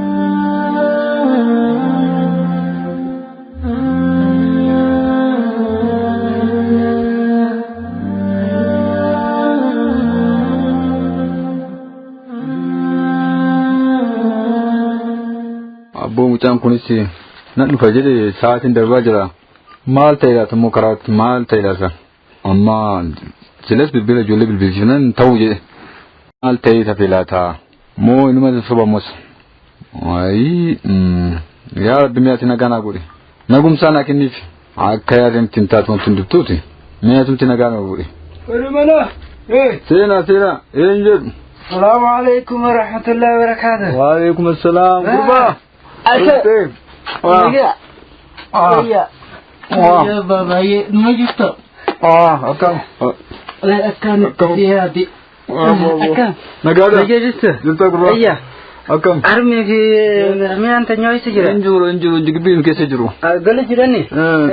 Abboo mucaan kunis nan dhufa jedhe sa'aatiin darbaa jira. Maal ta'e laata immoo karaatti maal ta'e laata? Amma silas bilbila ijoollee bilbilchiifnan ta'u jedhe. Maal ta'e tafe laata? Moo inuma sobamos? Ayii yaa Rabbi mi'aati nagaa naa godhe. Nagumsaa naa kenniif akka yaadeen ittiin taatu wanti hin dubtuuti. Mi'aatumti nagaa naa godhe. Mana. Seenaa seenaa eenyu jedhu. Salaamu alaikum wa rahmatullahi wa barakatuh. Wa alaikum assalaam. Gurbaa. Asa. Nagaa. Ayya. Ayya baba ye numa jirta. Akkam. Akkaan yaadi. Akkam. Nagaadha. Nagaa jirta. Jirta gurbaa. Ayya. Akkam. Armee fi mi'aan tanyoo isa jira. Hin jiru hin jiru gibbiin keessa jiru. Gala jirani.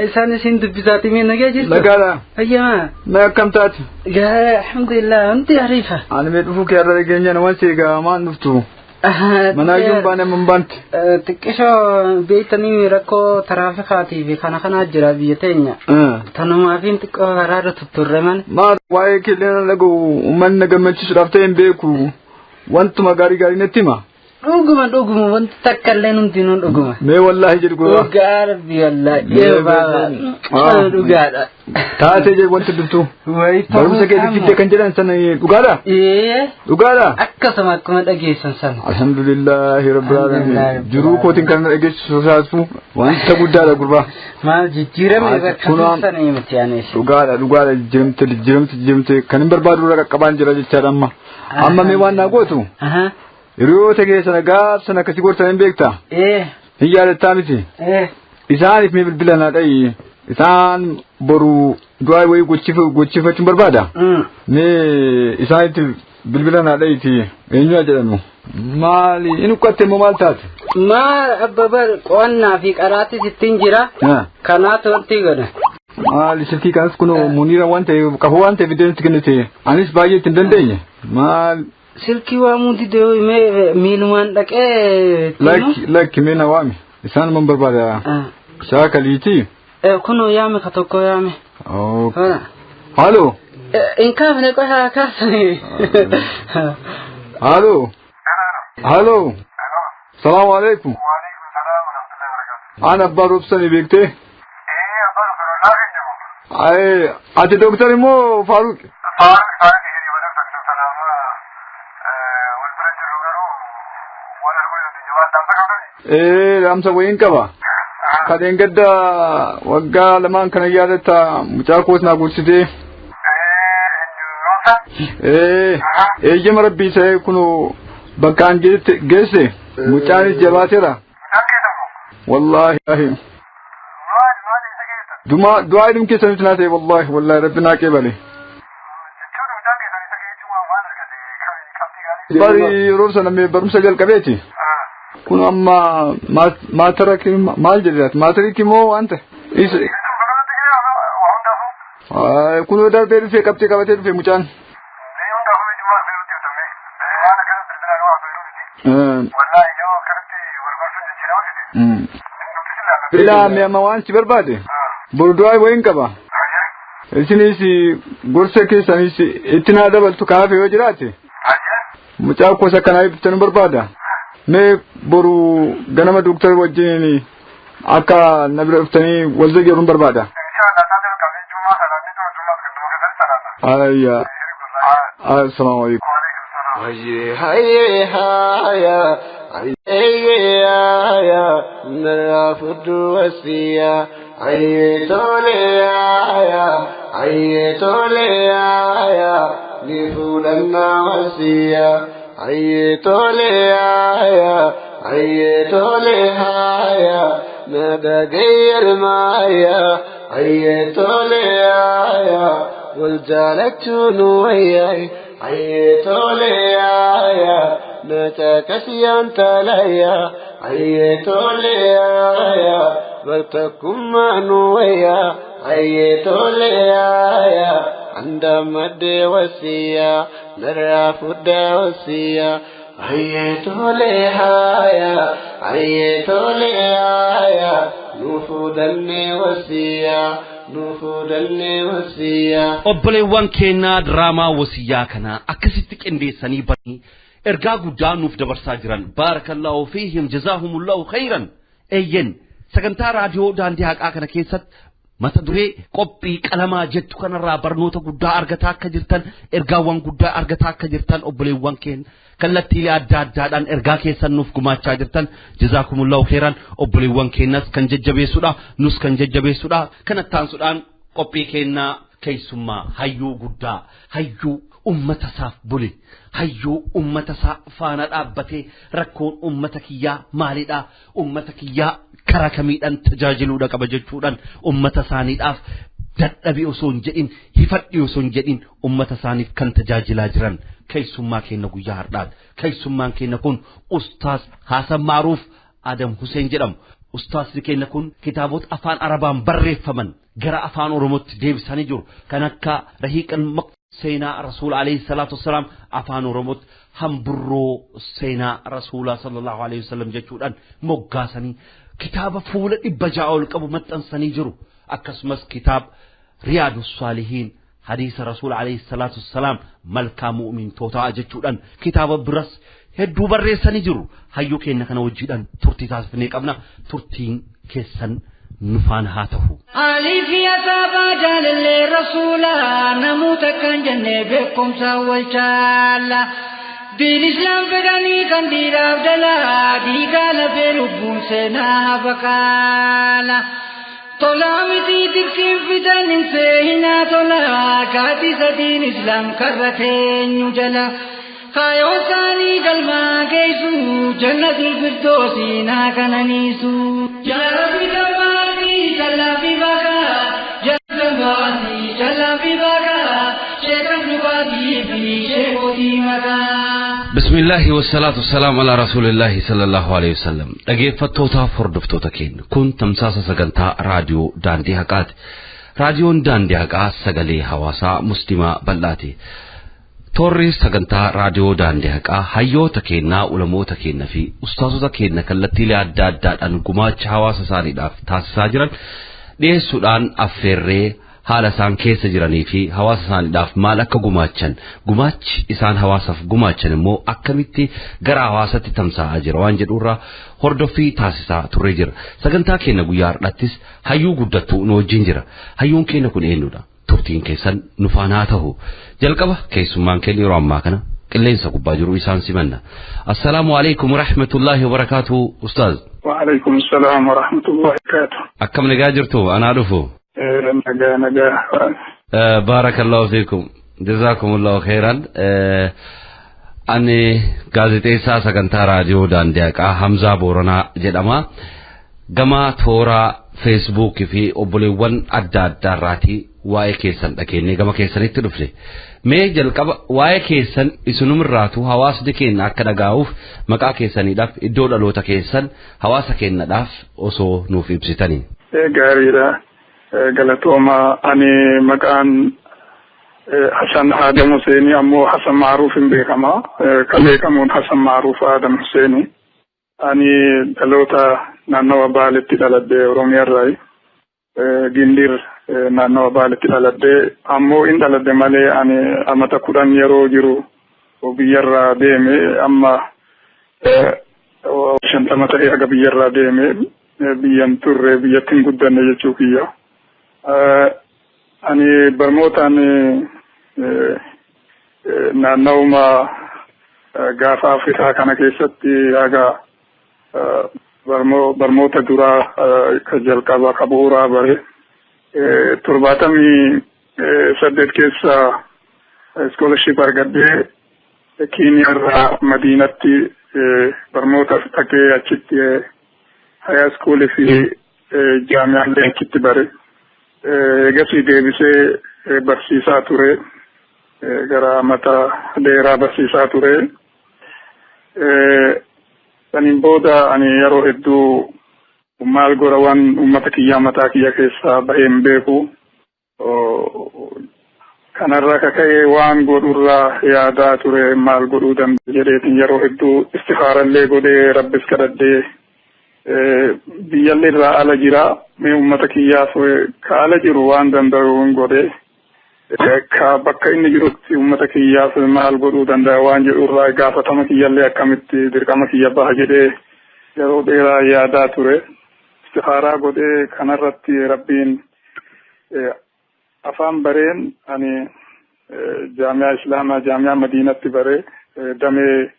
Isaan isin dubbisaati mee nagaa jirta. Nagaadha. Ayya. Mee akkam taate? Gaa alhamdulillah wanti ariifa. Ani mee dhufuu kee irra dhageenyaan waan seegaa maan dhuftu? Manaayyuu hin baane amma hin baante. Xiqqishoo beektanii rakkoo taraafikaatiif kana kanaa jira biyya teenya. Tanumaaf xiqqoo karaarra tutturre mana. Maal waa'ee keellina dhaga'u uummanni na gammachiisuudhaaf ta'e hin beeku. Wantuma gaarii gaarii natti hima. Dhuguma dhuguma wanti takka illee hundinuu dhuguma. Mee wallaahi jedhu gurbaa. Dhugaa rabbi wallaahi. Ee baaba. Dhugaadha. Taatee jedhu wanti dubtu. Barumsa keetti fidde kan jedhan sana dhugaadha? Ee. Dhugaadha? Akkasuma akkuma dhageessan sana. Alhamdulillahi rabbil alamin. Jiruu kootiin kan dhageessisu saasfu wanta guddaadha gurbaa. Maal jijjiiramne bakka sana miti anis. Dhugaadha dhugaadha jijjiiramte jijjiiramte jijjiiramte kan hin barbaadu irra qaqqabaan jira jechaadha amma. Amma mee waan naa gootu? Hiriyoota keessan gaaf sana akkasii gorsan hin beektaa? Hin yaadattaa miti? Isaaniif mee bilbila naa dha'i. Isaan boru du'aa wayii gochiifachuun barbaada. Mee isaanitti bilbila naa dha'iiti eenyu jedhamu? Maali inni uqqatte immoo maal taate? Maal abba bar qo'annaa fi qaraatis ittiin jira. Kanaatu wanti godha. Maali silkii kanas kun muniira waan ta'eef qafoo waan ta'eef iddoo itti kennite anis baay'ee ittiin dandeenye. Maal Silkii waamuu didee mee miilumaan dhaqee. Lakki lakki mee na waami isaan man barbaada. Shaakaliiti. Kunoo yaame ka tokko yaame. Halo. In kaafne qofa kaasne. Halo. Halo. Salaamu alaikum. Ana abbaa roobsanii beektee? Ati dooktar immoo Faaruq? Dhaamsa wayiin qaba. Kadeen gadda waggaa lamaan kana yaadatta mucaa koos naa guursitee. Eeyyama rabbii ta'ee kun bakkaan geesse mucaanis jabaateera. Wallaahi. Duma du'aa idum keessanitti naa ta'e wallaahi wallaahi rabbi naa qeebale. Bari yeroo sana mee barumsa jalqabeeti. Kun amma maataraki maal jedhaati maatariki moo waan ta'e. Kun darbee dhufee qabxee qabatee dhufe mucaan. Ilaa mee amma waan si barbaade. Boru du'aa wayiin qaba. Isinis gorsa keessanis itti naa dabaltu kanaaf yoo jiraate. Mucaa koos akkanaa ibsitan barbaada. Mee boru ganama dooktar wajjin akka na bira dhuftanii wal zageeruun barbaada. Ayya. Assalaamu alaikum. Hayye haya hayye haya narafudu wasiya hayye tole haya hayye tole haya nifulanna wasiya hayye tole haya hayye tole haya nadagayar maya hayye tole haya والجالتون وياي عيتوليا يا نتكسيان تلايا عيتوليا يا برتكم مانويا عيتوليا يا عند مد وسيا نرى فد وسيا عيتوليا يا عيتوليا يا نفودني وسيا نفودني وسيا Obboleewwan keenyaa diraamaa wasiyyaa kanaa akkasitti qindeessanii banii ergaa guddaa nuuf dabarsaa jiran baarakallahu fiihim jazaahumullahu khayran. Eeyyen sagantaa raadiyoo daandii haqaa kana keessatti mata duree qophii qalamaa jettu kanarraa barnoota guddaa argataa akka jirtan ergaawwan guddaa argataa akka jirtan obboleewwan keenya kallattiilee adda addaadhaan ergaa keessan nuuf gumaachaa jirtan jazaakumullahu khairan. Obboleewwan keenyas kan jajjabeessudha nus kan jajjabeessudha. Kanatti aansuudhaan qophii keenyaa keessummaa hayyuu guddaa hayyuu ummata isaaf bule hayyuu ummata isaa faana dhaabbatee rakkoon ummata kiyyaa maalidha ummata kiyyaa karaa kamiidhaan tajaajiluudha qaba jechuudhaan ummata isaaniidhaaf dadhabi osoo hin jedhin hifadhi osoo hin jedhin ummata isaaniif kan tajaajilaa jiran keessummaa keenya guyyaa har'aati. Keessummaan keenya kun Ustaaz Hasan Maaruuf Adam Hussein jedhamu. Ustaazni keenya kun kitaabota afaan Arabaan barreeffaman gara afaan Oromootti deebisanii jiru. Kan akka Rahiiqan seenaa Rasuul alayhi salaatu wassalaam afaan Oromootti hamburroo seenaa Rasuulaa sallallahu alayhi wasallam jechuudhaan moggaasanii kitaaba fuula 600 ol qabu maxxansanii jiru. Akkasumas kitaaba Riyaadu Saalihiin hadiisa Rasuul alayhi salaatu wassalaam malkaa mu'mintootaa jechuudhaan kitaaba biras hedduu barreessanii jiru. Hayyuu keenya kana wajjiidhaan turtii taasifnee qabna. Turtiin keessan nu faana haa ta'u. Alif ya saba jaalallee rasuulaa namoota kan jennee beekumsa wal caala. Diin islaam fedhanii kan dhiiraaf dhalaa dhiigaa lafee lubbuun seenaa baqaala. Tolaa miti dirqiin fidan hin seenaa tolaa gaadisa diin islaam karra teenyu jala. Kaayoo isaanii galmaa geessu jannatul firdoosi naa kananiisu. Yaa Rabbi gammaatii jalaa fi baqaa yaa gammaatii jalaa fi baqaa sheekan dhugaatii fi sheekotii maqaa. Bismillaahi wassalaatu wassalaam alaa rasuulillaahi sallallahu alayhi wasallam. Dhaggeeffattootaaf hordoftoota keenya kun tamsaasa sagantaa raadiyoo daandii haqaati. Raadiyoon daandii haqaa sagalee hawaasaa musliimaa bal'aati. Toorri sagantaa raadiyoo daandii haqaa hayyoota keenyaa ulamoota keenya fi ustaasota keenya kallattiilee adda addaadhaan gumaacha hawaasa isaaniidhaaf taasisaa jiran dhiyeessuudhaan affeerree haala isaan keessa jiranii fi hawaasa isaaniidhaaf maal akka gumaachan gumaachi isaan hawaasaaf gumaachan immoo akkamitti gara hawaasatti tamsa'aa jira waan jedhurraa hordoffii taasisaa turre jira. Sagantaa keenya guyyaa har'aattis hayyuu guddattuu nu wajjin jira. Hayyuun keenya kun eenyudha? Turtiin keessan nu faana haa ta'u. Jalqaba keessummaan keenya yeroo ammaa kana qilleensa gubbaa jiru isaan simanna. Assalaamu alaikum warahmatullaahi wabarakaatuh ustaaz. Wa alaikum salaam wa rahmatullahi wa barakaatuh. Akkam nagaa jirtu? Anaa dhufu. Nagaa nagaa. Baarakallahu fiikum. Jazaakumullahu khairan. Ani gaazexeessaa sagantaa raadiyoo daandii haqaa Hamzaa Booranaa jedhama. Gama toora feesbuukii fi obboleewwan adda addaa irraatii waa'ee keessan dhageenye gama keessanitti dhufne. Mee jalqaba waa'ee keessan isinumirraatu hawaasni keenya akka dhagaa'uuf maqaa keessaniidhaaf iddoo dhaloota keessan hawaasa keenyadhaaf osoo nuuf ibsitanii. Gaariidha. Galatooma ani maqaan Hasan Adam Husseini ammoo Hasan Maaruuf hin beekama. Kan beekamuun Hasan Maaruuf Adam Husseini. Ani dhaloota naannawa Baaletti dhaladhee Oromiyaarraayi. Gindir naannawa Baaletti dhaladhee ammoo hin dhaladhe malee ani amata 10 yeroo jiru biyyarraa deeme amma 50 ta'ee haga biyyarraa deeme biyyan turre biyyatti hin guddanne jechuu kiyya. Ani barnootaan naannawuma gaafa Afrikaa kana keessatti haga barnoota duraa ka jalqabaa ka bu'uuraa bare 78 keessa scholarship argadhee Keeniyaarraa Madiinatti barnoota dhaqee achitti high school fi jaamiyaallee achitti bare. Eegasii deebisee Barsiisaa ture, gara mata dheeraa barsiisaa ture. Saniin booda ani yeroo hedduu maal godha waan uummata kiyyaa mataa kiyya keessaa bahee hin beeku. Kanarraa kaka'ee waan godhurraa yaadaa ture, maal godhuu danda'a jedheetiin yeroo hedduu istifaarallee godhee rabbis kadhadhee, biyyallee irraa ala jira, mee uummata kiyyaaf ka ala jiru waan danda'u hin godhe, ka bakka inni jirutti uummata kiyyaaf maal godhuu danda'a waan jedhurraa gaafatama kiyyallee akkamitti dirqama kiyya baha jedhee yeroo dheeraa yaadaa ture. Istifaaraa godhee kanarratti rabbiin afaan bareen ani jaamiyaa islaamaa jaamiyaa madiinatti baree damee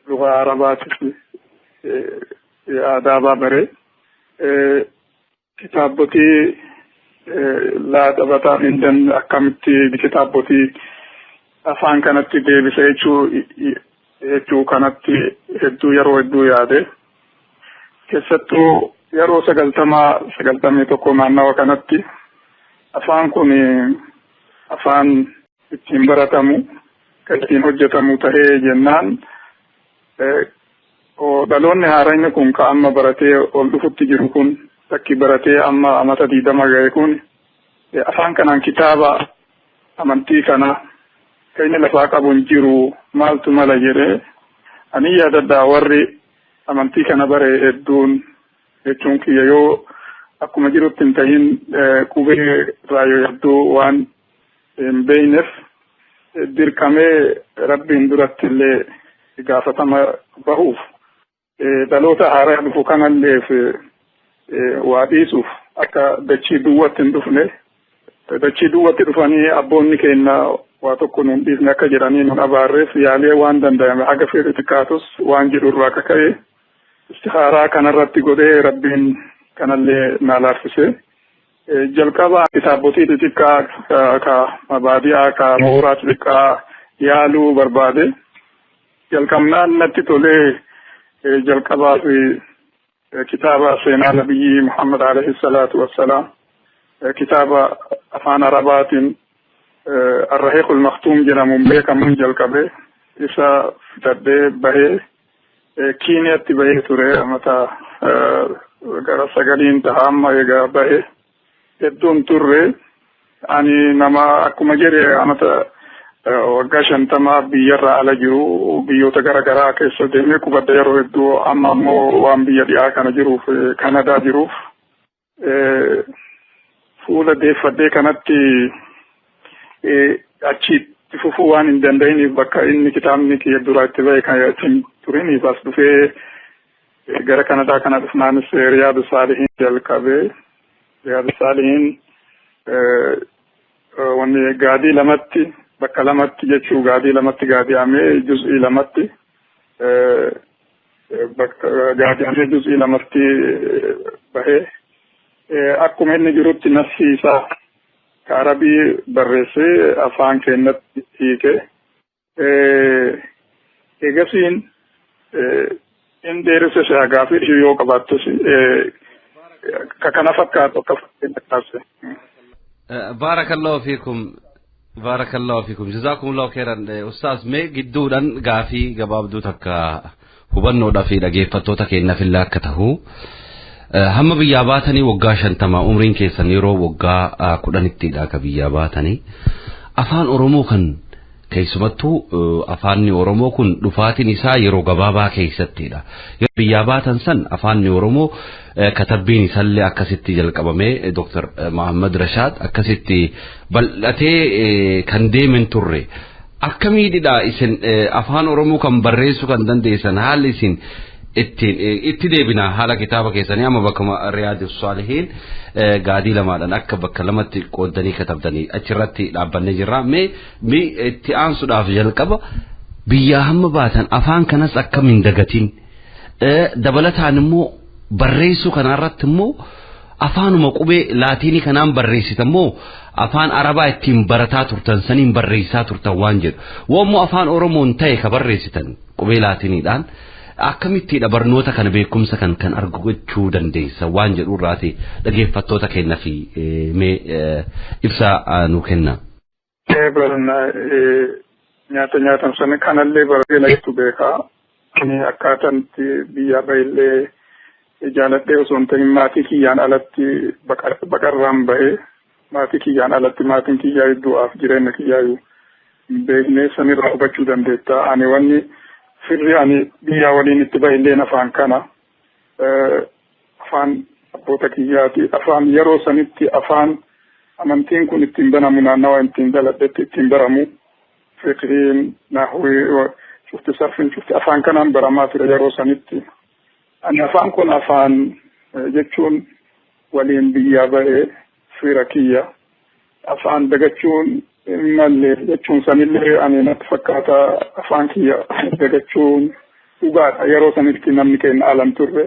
lugaa arabaatis aadaabaa baree kitaabotii laa taphataa hin akkamitti kitaabotii afaan kanatti deebisa jechuu kanatti hedduu yeroo hedduu yaade. Keessattuu yeroo 90 91 naannawa kanatti afaan kun afaan ittiin baratamu kan ittiin hojjetamu tahee jennaan, dhaloonni haaraan kun ka amma baratee ol dhufutti jiru kun, takki baratee amma amata 20 gahe kun, afaan kanaan kitaaba amantii kana kan inni lafaa qabu hin jiru, maaltu mala jedhee ani yaadadhaa. Warri amantii kana bare hedduun jechuun kiyya yoo akkuma jirutti hin tahin qubee irraa hedduu waan hin beeyneef dirqamee rabbiin duratti illee gaafatama bahuuf, dhaloota haaraa dhufu kanalleef waa dhiisuuf, akka dachii duwwatti hin dhufne, dachii duwwatti dhufanii abboonni keenya waa tokko nuun dhiisne akka jedhanii nun abaarreef, yaalee waan danda'ame haga fedhe xiqqaatus waan jedhu irraa akka ka'e istikaaraa kanarratti godhee rabbiin kanallee naa laaffise. Jalqaba kitaabotii xixiqqaa ka mabaadi'aa ka mooraa xixiqqaa yaaluu barbaade. Jalqabnaan natti tolee jalqabaa fi kitaaba seenaa nabiyyi Muhammad alayhi salaatu wassalaam kitaaba afaan arabaatiin Arrahiiqul Maktuum jedhamuun beekamuun jalqabe. Isa fitadhee bahee Kiiniyatti bahee ture. Amata gara 9 taha amma egaa bahee hedduun turre. Ani nama akkuma jedhe amata waggaa 50 biyyarraa ala jiru, biyyoota gara garaa keessa deemee qubadha yeroo hedduu. Amma ammoo waan biyya dhiyaa kana jiruuf, Kanadaa jiruuf, fuula deeffadhee kanatti achitti fufuu waan hin danda'iniif, bakka inni kitaabni kiyya duraa itti bahe kan achi hin turiniif, as dhufee gara Kanadaa kana dhufnaanis Riyaadu Saalihiin jalqabee. Riyaadu Saalihiin wanni gaadii lamatti, bakka lamatti jechuu, gaadii lamatti gaadi'amee juz'ii lamatti bakka gaadi'amee juz'ii lamatti bahee, akkuma inni jirutti nafsi isaa ka arabii barreessee afaan keenyatti hiike. Eegasiin in dheeresse si gaafii yoo qabaattus ka kana fakkaatu akka fakkeenya kaase. Baarakallahu fiikum. Baarakallahu fiikum. Jazaakumullahu khairan. Ustaaz, mee gidduudhaan gaafii gabaabduu takka hubannoodhaa fi dhageeffattoota keenyaaf illee akka tahu. Hamma biyyaa baatanii waggaa 50, umriin keessan yeroo waggaa 10ttidha akka biyyaa baatanii. Afaan Oromoo kan keessumattuu afaanni Oromoo kun dhufaatiin isaa yeroo gabaabaa keessattidha. Yeroo biyyaa baatan san afaanni Oromoo katabbiin isaallee akkasitti jalqabamee Dr. Muhammad Rashaad akkasitti bal'atee kan deemen turre. Akkamiidha isin afaan Oromoo kan barreessuu kan dandeessan? Haalli isin ittiin itti deebina haala kitaaba keessanii, amma bakka Riyaadus Saalihiin gaadii lamaadhaan akka bakka lamatti qooddanii katabdanii achirratti dhaabbannee jirra. Mee itti aansuudhaaf jalqaba biyyaa hamma baatan afaan kanas akkam hin dagatin, dabalataan immoo barreessuu kanarratti immoo afaanuma qubee laatiinii kanaan barreessitan moo afaan arabaa ittiin barataa turtan saniin barreessaa turtan waan jedhu. Woommoo afaan Oromoon ta'e ka barreessitan qubee laatiiniidhaan. Akkamittiidha barnoota kana beekumsa kan kan argachuu dandeessa waan jedhu irraati dhaggeeffattoota keenya fi mee ibsa nu kenna. Nyaata nyaatan sana kanallee bareedatu beekaa. Ani akkaataan itti biyya bahillee jaaladhee osoo hin ta'in maatii kiyyaan alatti baqarraan bahee, maatii kiyyaan alatti, maatiin kiyyaa du'aaf jireenya kiyyaayyuu hin beekne sanirraa hubachuu dandeetta. Ani wanni firri ani biyyaa waliin itti bahilleen afaan kana, afaan abboota kiyyaati. Afaan yeroo sanitti afaan amantiin kun ittiin banamu, naannawa ittiin daladhetti ittiin baramu, fiqhiin, nahwii, cufti, sarfiin cufti afaan kanaan baramaa ture yeroo sanitti. Ani afaan kun afaan jechuun waliin biyyaa bahee fira kiyya afaan dagachuun hin malle jechuun sanillee ani natti fakkaata. Afaan kiyya dagachuun dhugaadha, yeroo sanitti namni keenya alan turre.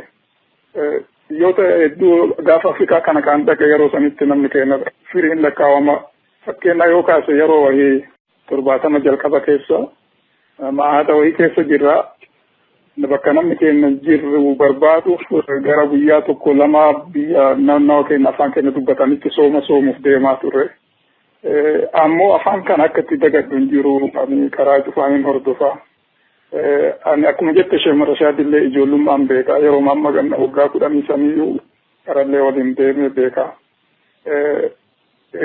Biyyoota hedduu gaafa Afrikaa kana kan dhaqe yeroo sanitti namni keenya firiin lakkaawama. Fakkeenya yoo kaase, yeroo wahii 70 jalqaba keessa ma'aata wahii keessa jirra. Bakka namni keenya jirru barbaaduuf gara guyyaa tokko lama biyya naannawa keenya afaan keenya dubbatanitti sooma soomuuf deemaa turre. Ammoo afaan kana akka itti dagadhu hin jiru, ani karaa cufaaniin hordofaa. Ani akkuma jette Sheekh Rashaad illee ijoollummaan beekaa, yeroo amma ganna waggaa 10 saniyyuu karallee waliin deemee beekaa.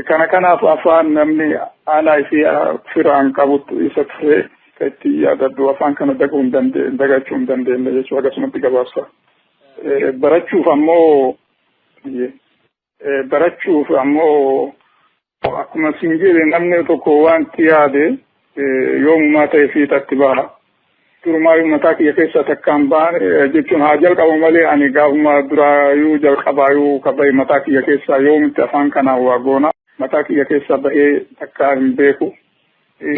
Kana kanaaf afaan namni aanaa isii firaan qabutu isa ture kan itti yaadadhu, afaan kana daguu hin dandeenye, dagachuu hin dandeenye jechuudha akkasumatti gabaabsa. Barachuuf ammoo akkuma siin jedhe, namni tokko wanti yaade yoomumaa ta'e fiixatti baha. Durumaayyuu mataa kiyya keessa takkaan baane jechuun haa jalqabu malee, ani gaafuma duraayyuu jalqabaayyuu ka bahe mataa kiyya keessaa yoomitti afaan kanaan waa goona mataa kiyya keessaa bahee takkaa hin beeku.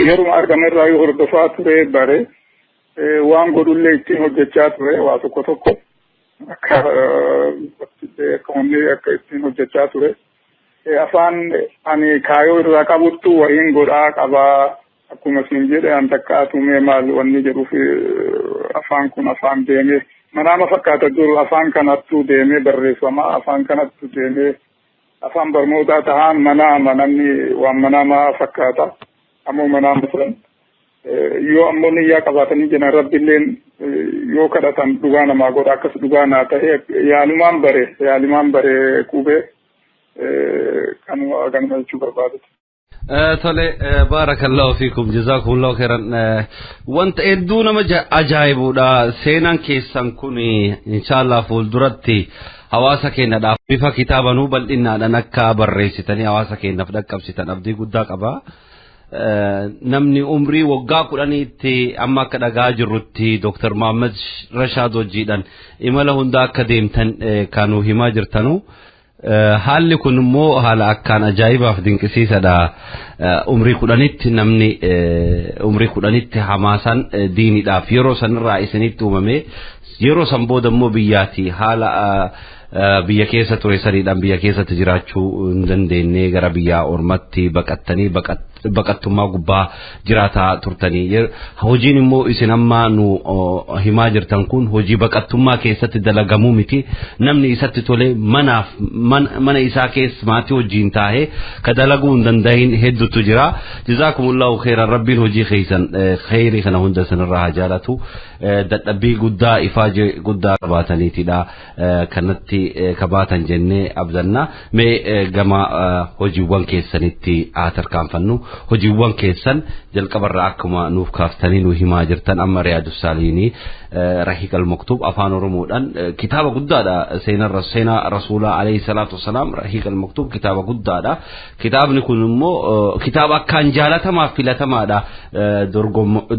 Yeruma argame irraayyuu hordofaa ture, bare waan godhullee ittiin hojjechaa ture, waa tokko tokko akka akka wanni akka ittiin hojjechaa ture. Afaan ani kaayoo irraa qabuttu wahiin godhaa qabaa, akkuma siin jedhe an takka atumee maal wanni jedhuuf, afaan kun afaan deemee manaama fakkaata dur, afaan kanattu deemee barreeffama, afaan kanattu deemee afaan barnootaa tahaan manaama, namni waan manaamaa fakkaata. Ammoo manaama san yoo ammoo niyyaa qabaatanii jiran, rabbilleen yoo kadhatan dhugaa namaa godha. Akkas dhugaa naa ta'e, yaalumaan bare, yaalumaan bare qubee kanuma kanuma jechuu barbaadate. Tole, baarakallahu fiikum, jazaakumullahu khairan. Wanta hedduu nama ajaa'ibudha seenaan keessan kun. Inshaallah fuulduratti hawaasa keenyadhaaf bifa kitaabanuu bal'innaadhaan akka barreessitanii hawaasa keenyaaf dhaqqabsitan abdii guddaa qaba. Namni umrii waggaa 10tti amma akka dhagaa jirrutti Dr. Muhammad Rashaad wajjiidhaan imala hundaa akka deemtan kan nu himaa jirtanu. Haalli kun immoo haala akkaan ajaa'ibaaf dinqisiisadha. Umrii 10tti namni umrii 10tti hamaasaan diiniidhaaf yeroo sanirraa isinitti uumame, yeroo san booda immoo biyyaati haala biyya keessa ture saniidhaan biyya keessatti jiraachuu hin dandeenye, gara biyya ormatti baqattanii baqattummaa gubbaa jiraataa turtanii, hojiin immoo isin amma nu himaa jirtan kun hojii baqattummaa keessatti dalagamuu miti. Namni isatti tole manaaf mana isaa keessa maatii wajjiin taa'ee ka dalaguu hin dandahin hedduutu jira. Jazaakumullahu khairan. Rabbiin hojii keessan khairii kana hunda sanirraa haa jaalatu. Dadhabbii guddaa, ifaajee guddaa qabaataniitidha kanatti kabaatan jennee abdanna. Mee gama hojiiwwan keessanitti haa tarkaanfannu. Hojiiwwan keessan jalqabarraa akkuma nuuf kaaftanii nu himaa jirtan, amma Riyaadu Saaliinii, Rahiq al-Maktub afaan Oromoodhaan kitaaba guddaadha. Seenaa Rasuulaa alayhi salaatu wasalaam, Rahiq al-Maktub kitaaba guddaadha. Kitaabni kun immoo kitaaba akkaan jaalatamaaf filatamaadha.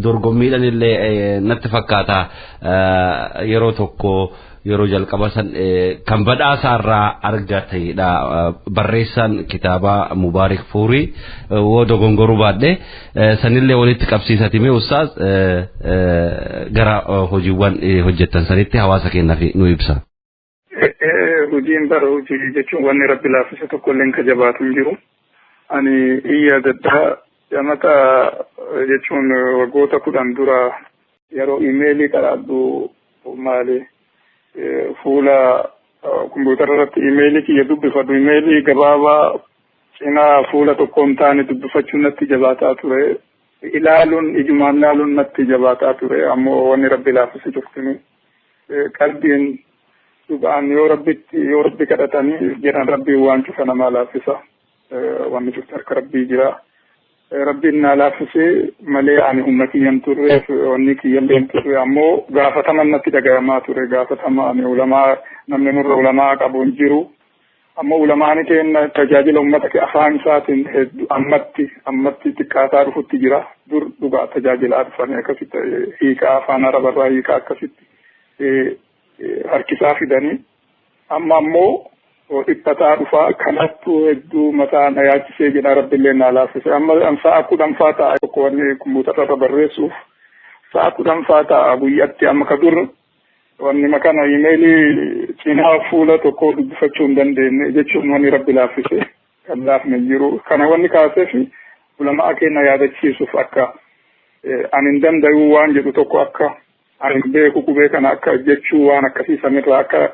Dorgommiidhaan illee natti fakkaata yeroo tokko yeroo jalqaba san kan badhaasaarraa argatedha. Barreessaan kitaaba Mubaarik Fuurii woo dogongoruu baadhe sanillee walitti qabsiisati. Mee ustaaz, gara hojiiwwan hojjettan sanitti hawaasa keenyaaf nu ibsa. Hojiin bara hojii jechuun wanni rabbi laaffise tokko illee ka jabaatu hin jiru. Ani iyya daddaa jamata jechuun waggoota 10 dura yeroo imeelii qaraadhu Maali fuula kompiitara irratti imeelii kiyya dubbifadhu, imeelii gabaabaa cinaa fuula tokko hin taane dubbifachuun natti jabaataa ture. Ilaaluun, ijumaan ilaaluun natti jabaataa ture. Ammoo wanni Rabbi laaffise cuftinu qalbiin dhugaan yoo Rabbitti, yoo Rabbi kadhatanii jedhan, Rabbiin waan cufa namaa laaffisa. Wanni cufti harka Rabbii jira. Rabbiin naa laaffisee malee ani humna kiyyan turreef, wanni kiyyallee hin turre. Ammoo gaafataman natti dhagayamaa ture, gaafatama. Ani ulamaa, namni nurra ulamaa qabu hin jiru. Ammoo ulamaani keenya tajaajila uummata afaan isaatiin hedduu ammatti xiqqaataa dhufutti jira. Dur dhugaa tajaajilaa dhufanii akkasitti hiikaa afaan Arabarraa hiikaa akkasitti harkisaa fidanii, amma ammoo dhiphataa dhufaa. Kanattu hedduu mataa na yaachisee jedha. Rabbillee naa laaffise. Amma sa'a 10 faa ta'a tokko, wanni kompiitara irra barreessuuf sa'a 10 faa ta'a guyyatti. Amma ka dur wanni makana imeelii cinaa fuula tokko dubbifachuu hin dandeenye jechuun, wanni Rabbi laaffise kan laafne jiru. Kana wanni kaaseef ulamaa keenya yaadachiisuuf, akka ani hin danda'u waan jedhu tokko, akka ani hin beeku qubee kana akka jechuu, waan akkasii sanirraa akka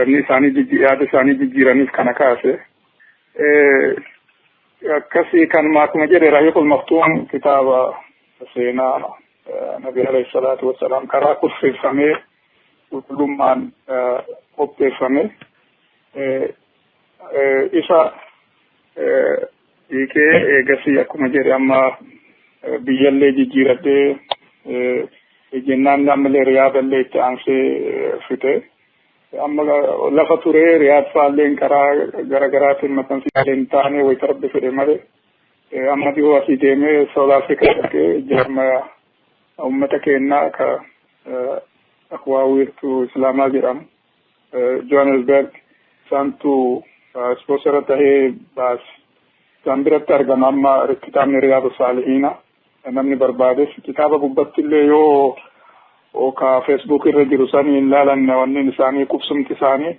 inni isaanii yaada isaanii jijjiiraniif kana kaase. Akkasii kanuma akkuma jedhe, Rahiiqul Maktuum kitaaba seenaa Nabi alayhi salaatu wassalaam karaa kurfeeffamee qulqullummaan qopheeffame isa hiikee, eegasii akkuma jedhe amma biyyallee jijjiiradhee jennaan, ammallee Riyaadallee itti aansee fite. Amma lafa turee Riyaad faalleen karaa gara garaatiin maxxansiilee hin taane, wayita Rabbi fedhe malee amma dhiyoo asii deemee South Africa dhaqee jaarmaya ummata keenyaa ka Akwaa Wiirtuu Islaamaa jedhamu Johannesburg, isaantu sponsor tahee baase. Isaan biratti argama amma kitaabni Riyaadu Saalihiina. Namni barbaades kitaaba gubbatti illee yoo ka Facebook irra jiru sanii hin laalan, wanneen isaanii, qubsumti isaanii,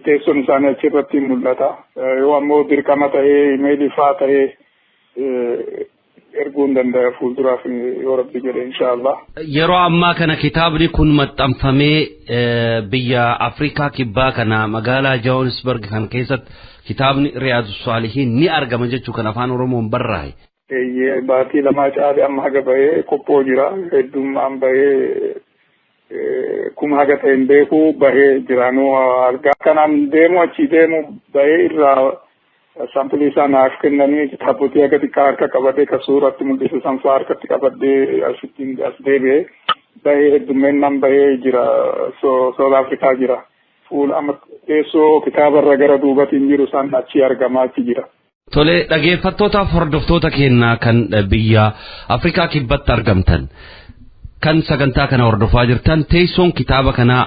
teessoon isaanii achirratti mul'ata. Yoo ammoo dirqama tahee imeelii faa tahee erguu hin danda'a fuulduraaf, yoo Rabbi jedhe, inshaallah. Yeroo ammaa kana kitaabni kun maxxanfamee biyya Afrikaa Kibbaa kana magaalaa Johannesburg kan keessatti kitaabni Riyaadu Saalihiin ni argama jechuu, kan afaan Oromoon barraa'e. Eeyyee, baatii 2 caale amma haga bahee qophoo jira. Heddummaan bahee kuma haga ta'e hin beeku, bahee jiraanuu argaa. Kanaan deemu, achii deemu bahee irraa saampilii isaa naaf kennanii, kitaabotii haga xiqqaa harka qabadee, ka suuratti mul'isu sanfaa harkatti qabadee asittiin as deebi'ee bahee, heddummeennaan bahee jira. South Africa jira. Fuula amma teessoo kitaabarra gara duubatiin jiru san achi argamaa achi jira. Tole, dhageeffattootaaf hordoftoota keenyaa kan biyya Afrikaa Kibbatti argamtan, kan sagantaa kana hordofaa jirtan, teessoon kitaaba kanaa,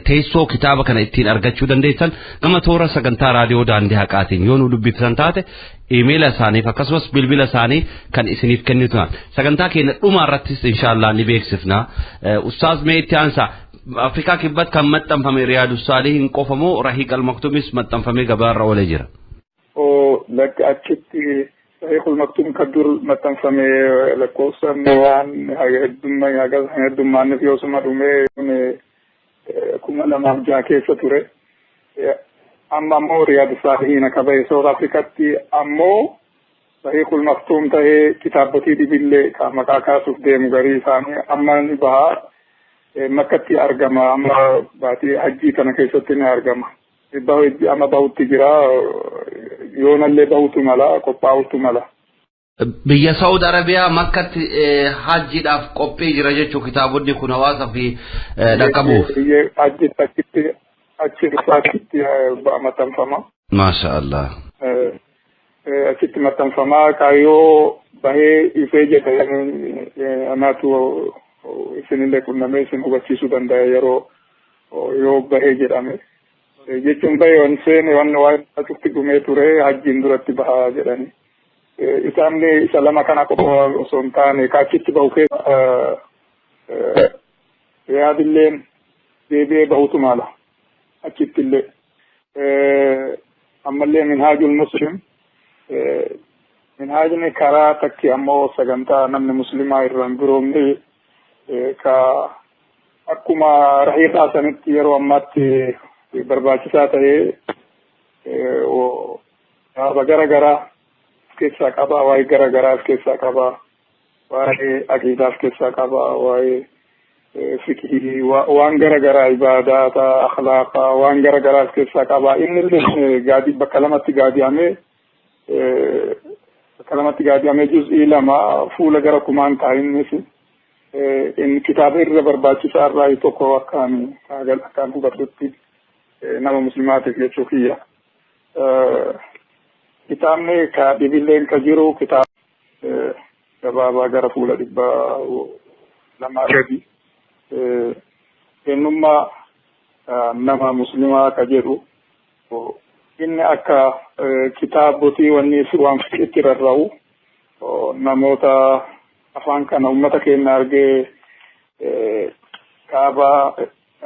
teessoo kitaaba kana ittiin argachuu dandeessan gama toora sagantaa raadiyoo Daandii Haqaatiin yoo nu dubbiftan taate, iimeela isaaniif akkasumas bilbila isaanii kan isiniif kennitu sagantaa keenya dhuma irrattis inshaallah ni beeksifna. Ustaaz, mee itti aansaa, Afrikaa Kibbatti kan maxxanfame Riyaadu Saalihiin qofa moo Rahiiq Almaktuumis maxxanfamee gabaarra oolee jira? Oo, lakki, achitti Rahiiqul Maktuum kan dur maxxanfame lakkoofsaan waan heddummaanniif yoosuma dhumee 2006 keessa ture. Amma ammoo Riyaadu Saalihiin akka bahe South Africatti ammoo Rahiiqul Maktuum tahee kitaabotii dhibillee ka maqaa kaasuuf deemu garii isaanii amma ni bahaa, Makkatti argama. Amma baatii hajjii kana keessatti ni argama. Amma bahutti jira, yoonallee bahutu mala, qophaa'utu mala. Biyya Saa'ud Arabiyaa Makkatti hajjiidhaaf qophii jira jechuun kitaabonni kun hawaasa fi dhaqqabuuf. Hajji achitti achi dhufaa achitti maxxanfama. Maasha Allah. Achitti maxxanfamaa, kaayyoo bahee ifee jedhe anaatu isinillee qunnamee isin hubachiisuu danda'a yeroo yoo bahee jedhame. Jechuun bahee waan seene waan waa'ee cufti dhumee ture, hajjiin duratti bahaa jedhani. Isaan isa lama kana qofa osoo hin taane, kaachitti bahu keessa Riyaadilleen deebi'ee bahutu mala achittillee. Ammallee Minhaajul Muslim, minhaajni karaa takki ammoo sagantaa namni muslimaa irraan biroomne Ka akkuma rahiiqaa sanitti yeroo ammaatti barbaachisaa ta'ee dhaaba gara garaa of keessaa qaba, waa'ee gara garaa of keessaa qaba, waa'ee aqiidaa of keessaa qaba, waa'ee fiqhii, waan gara garaa, ibaadaata, akhlaaqa, waan gara garaa of keessaa qaba. Inni illee gaadi bakka lamatti gaadi'amee juz'ii 2 fuula gara 1000 ta'a. Innis inni kitaaba irra barbaachisaa irraa tokko akkaan hubatutti nama muslimaatiif jechuu kiyya. Kitaabni ka dhibilleen ka jiru kitaaba gabaabaa gara fuula 200 gadi eenyummaa nama muslimaa ka jedhu inni akka kitaabotii wanni waan itti rarra'u namoota afaan kana ummata keenya argee kaaba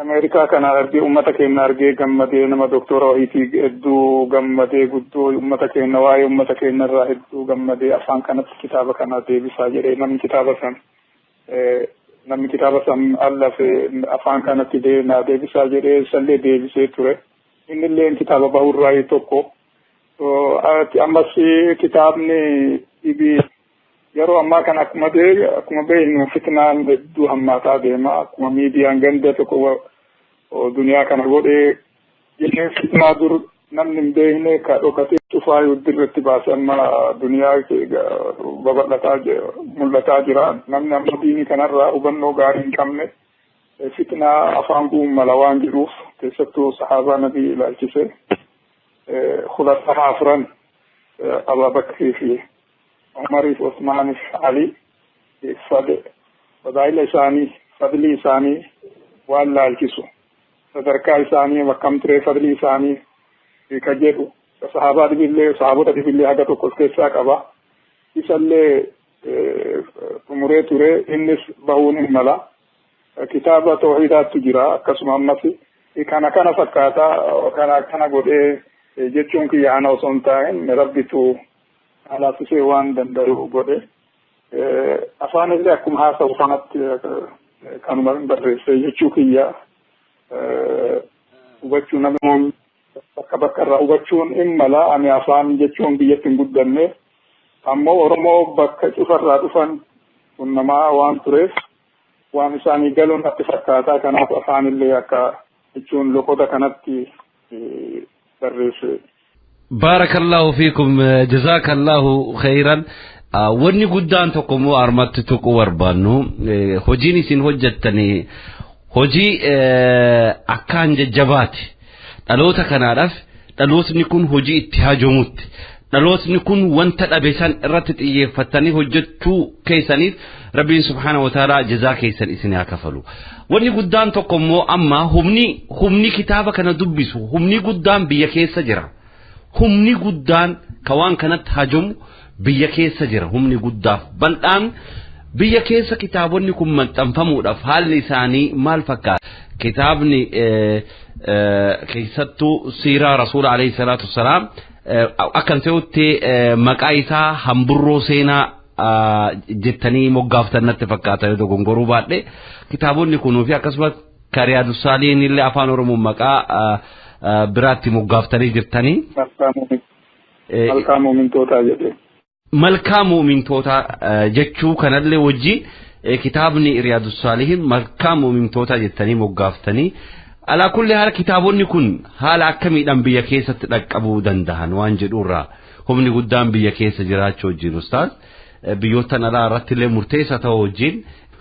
Ameerikaa kana argee ummata keenya argee gammadee nama doktora wahiitii hedduu gammadee guddoo ummata keenya waa'ee ummata keenya irraa hedduu gammadee afaan kanatti kitaaba kana deebisaa jedhee namni kitaaba san allafe afaan kanatti naa deebisaa jedhee sallee deebisee ture. Inni illee kitaaba bahurraa tokko. Ammas kitaabni dhibii yeroo ammaa kana akkuma beeknu fitnaan hedduu hammaataa deema. Akkuma miidiyaan ganda tokko duniyaa kana godhee jennee fitnaa dur namni hin beekne ka dhokatee cufaa irratti baase amma duniyaa babal'ataa mul'ataa jira. Namni amma diinii kanarraa hubannoo gaarii hin qabne fitnaa afaan guun mala waan jedhuuf keessattuu sahaabaa nabii ilaalchise khulafaa afran Abaa Bakrii fi Umariif Usmaaniif Ali fadaa'ila isaanii fadlii isaanii waan laalchisu sadarkaa isaanii akkam ture fadlii isaanii ka jedhu sahaabaa dhibillee sahaabota dhibillee haga tokko of keessaa qaba. Isallee xumuree ture innis bahuun hin mala. Kitaaba tawhiidaattu jira akkasuma ammas kana kana fakkaataa kana kana godhee jechuun kiyya ana osoo hin taa'in rabbitu alaafisee waan danda'u godhe. Afaan illee akkuma haasa'u kanatti kanuma barreesse jechuu kiyya hubachuu namni bakka bakka irraa hubachuun hin mala. Ani afaan jechuun biyyatti hin guddanne ammoo Oromoo bakka cufarraa dhufan kun namaa waan tureef waan isaanii galuun natti fakkaataa. Kanaaf afaan illee akka jechuun loqota kanatti barreesse. Barakallahu fiikum, jazakallahu khairan. Wanni guddaan tokko immoo armatti tuquu barbaannu hojiin isin hojjettanii hojii akkaan jajjabaati. Dhaloota kanaadhaaf dhalootni kun hojii itti hajomutti dhalootni kun wanta dhabe san irratti xiyyeeffatanii hojjechuu keessaniif Rabbiin subhaanahu wa ta'ala jazaa keessan isin haa kafalu. Wanni guddaan tokko immoo amma humni kitaaba kana dubbisu humni guddaan biyya keessa jira. Humni guddaan ka waan kanatti hajomu biyya keessa jira. Humni guddaaf bal'aan biyya keessa kitaabonni kun maxxanfamuudhaaf haalli isaanii maal fakkaata? Kitaabni keessattuu siiraa Rasuula alayhi salaatu wassalaam akkan se'utti maqaa isaa hamburroo seenaa jettanii moggaaftan natti fakkaata yoo dogongoruu baadhe. Kitaabonni kunuu fi akkasumas Riyaadu Saalihiin illee afaan Oromoon maqaa biraatti moggaaftanii jirtanii. Malkaa muumintootaa jedhee. Malkaa muumintootaa jechuu kanallee wajjin kitaabni Riyaadu Saalihiin malkaa muumintootaa jettanii moggaaftanii. Alaa kulli haala kitaabonni kun haala akkamiidhaan biyya keessatti dhaqqabuu danda'an waan jedhurraa humni guddaan biyya keessa jiraachuu wajjin ustaaz biyyoottan alaa irratti illee murteessaa ta'uu wajjin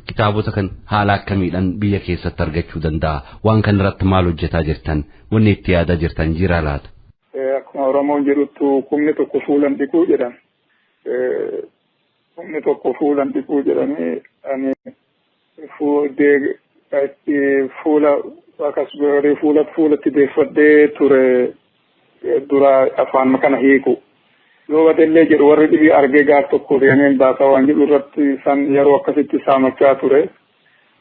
kitaabota kan haala akkamiidhaan biyya keessatti argachuu danda'a waan kana irratti maal hojjetaa jirtan wanni itti yaadaa jirtan jira laata? Akkuma Oromoon jedhuttu kumni tokko fuulan dhiquu jedhan. Kumni tokko fuulan dhiquu jedhanii ani fuula akkas godhee fuulatti deeffadhee ture dura afaan kana hiiku. Yoo badellee jedhu warri dhibii argee gaaf tokko deemeen baasaa waan jedhu irratti san yeroo akkasitti saamachaa ture.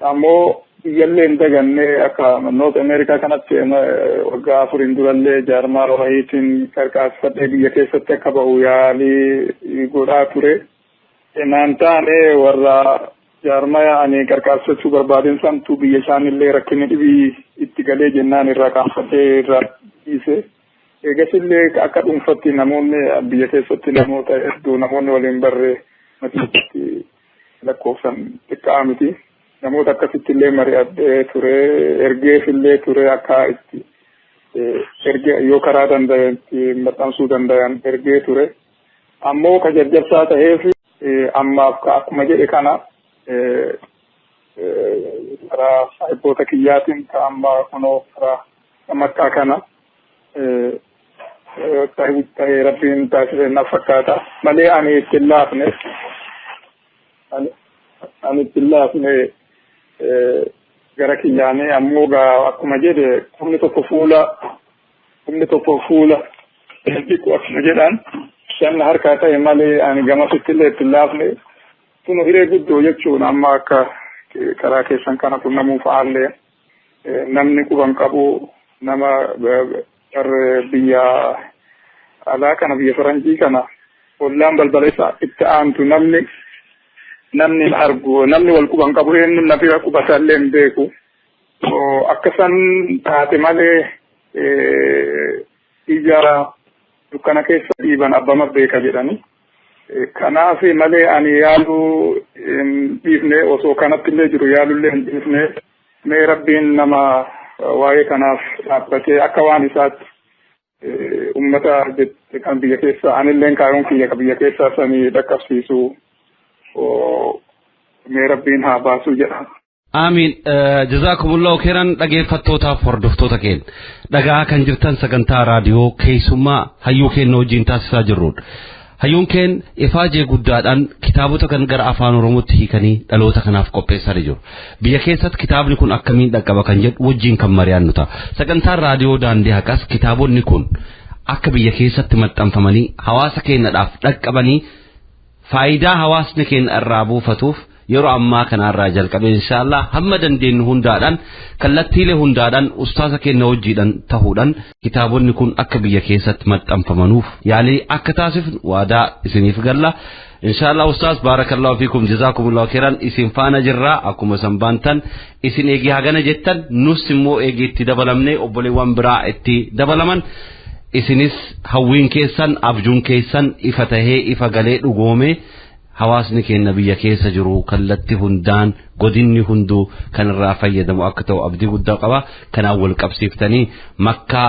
Ammoo biyyallee hin daganne akka Noort Ameerikaa kanatti waggaa 4 durallee jaarmaa wayiitiin qarqaasfadhee biyya keessatti akka bahu yaalii godhaa ture. Naan taane warra Jaarmaya ani qarqaarsachuu barbaadeen santu biyya isaanillee rakkinni dhibii itti galee jennaan irraa kaanfatee irraa dhiise. Eegasillee akka dhuunfatti namoonni biyya keessatti namoota hedduu namoonni waliin barree matiitti lakkoofsan xiqqaa miti. Namoota akkasitti illee mari'adhee ture, ergeefillee ture akka itti ergee yoo karaa danda'an maxxansuu danda'an ergee ture. Ammoo ka jajjabsaa ta'eef ammaaf ka akkuma jedhe kana karaa saahiboota kiyyaatiin ka amma kunoo karaa makkaa kana ta'ee rabbiin taasise na fakkaata malee ani itti hin laafne ani itti hin laafne gara kiyyaanii ammoo gaa akkuma jedhe humni tokko fuula dhiqu akkuma jedhan shan harkaa ta'e malee ani gamasitti illee itti hin laafne kun hiree guddoo jechuun amma akka karaa keessan kana qunnamuu fa'aallee namni quban qabu nama biyya alaa kana biyya faranjii kana ollaan balbala isaa itti aantu namni argu namni wal quban qabu eenyu nafi qubatallee hin beeku akka san taate malee ija dukkana keessa dhiiban abbama beeka jedhani. Kanaaf malee ani yaaluu hin dhiifne osoo kanatti illee jiru yaalullee hin dhiifne mee rabbiin nama waa'ee kanaaf dhaabbatee akka waan isaatti ummata kan biyya keessa anilleen kaayoon kiyya ka biyya keessaa sanii dhaqqabsiisu mee rabbiin haa baasu jedha. Amiin. Jazaakumullahu khairan dhaggeeffattootaaf hordoftoota keenya. Dhagaa kan jirtan sagantaa raadiyoo keessummaa hayyuu keenya wajjin taasisaa jirrudha. Hayyuun keenya ifaajee guddaadhaan kitaabota kan gara afaan Oromootti hiikanii dhaloota kanaaf qopheessanii jiru. Biyya keessatti kitaabni kun akkamiin dhaqqaba kan jedhu wajjin kan mari'annu ta'a. Sagantaan raadiyoo daandii haqas kitaabonni kun akka biyya keessatti maxxanfamanii hawaasa keenyadhaaf dhaqqabanii faayidaa hawaasni keenya irraa buufatuuf yeroo ammaa kanarraa jalqabee inshaallah hamma dandeenyu hundaadhaan kallattiilee hundaadhaan ustaasa keenya hojiidhaan tahuudhaan kitaabonni kun akka biyya keessatti maxxanfamanuuf yaalii akka taasifnu waadaa isiniif galla. Inshaallah ustaas baarakallahu fiikum jazaakumullahu khairan isin faana jirraa akkuma isin baantan isin eegee hagana jettan nus immoo eegee itti dabalamne obboleewwan biraa itti dabalaman. Isinis hawwiin keessan abjuun keessan ifa tahee ifa galee dhugoome hawaasni keenya biyya keessa jiru kallatti hundaan godinni hunduu kan irraa fayyadamu akka ta'u abdii guddaa qaba. Kanaan wal qabsiiftanii makkaa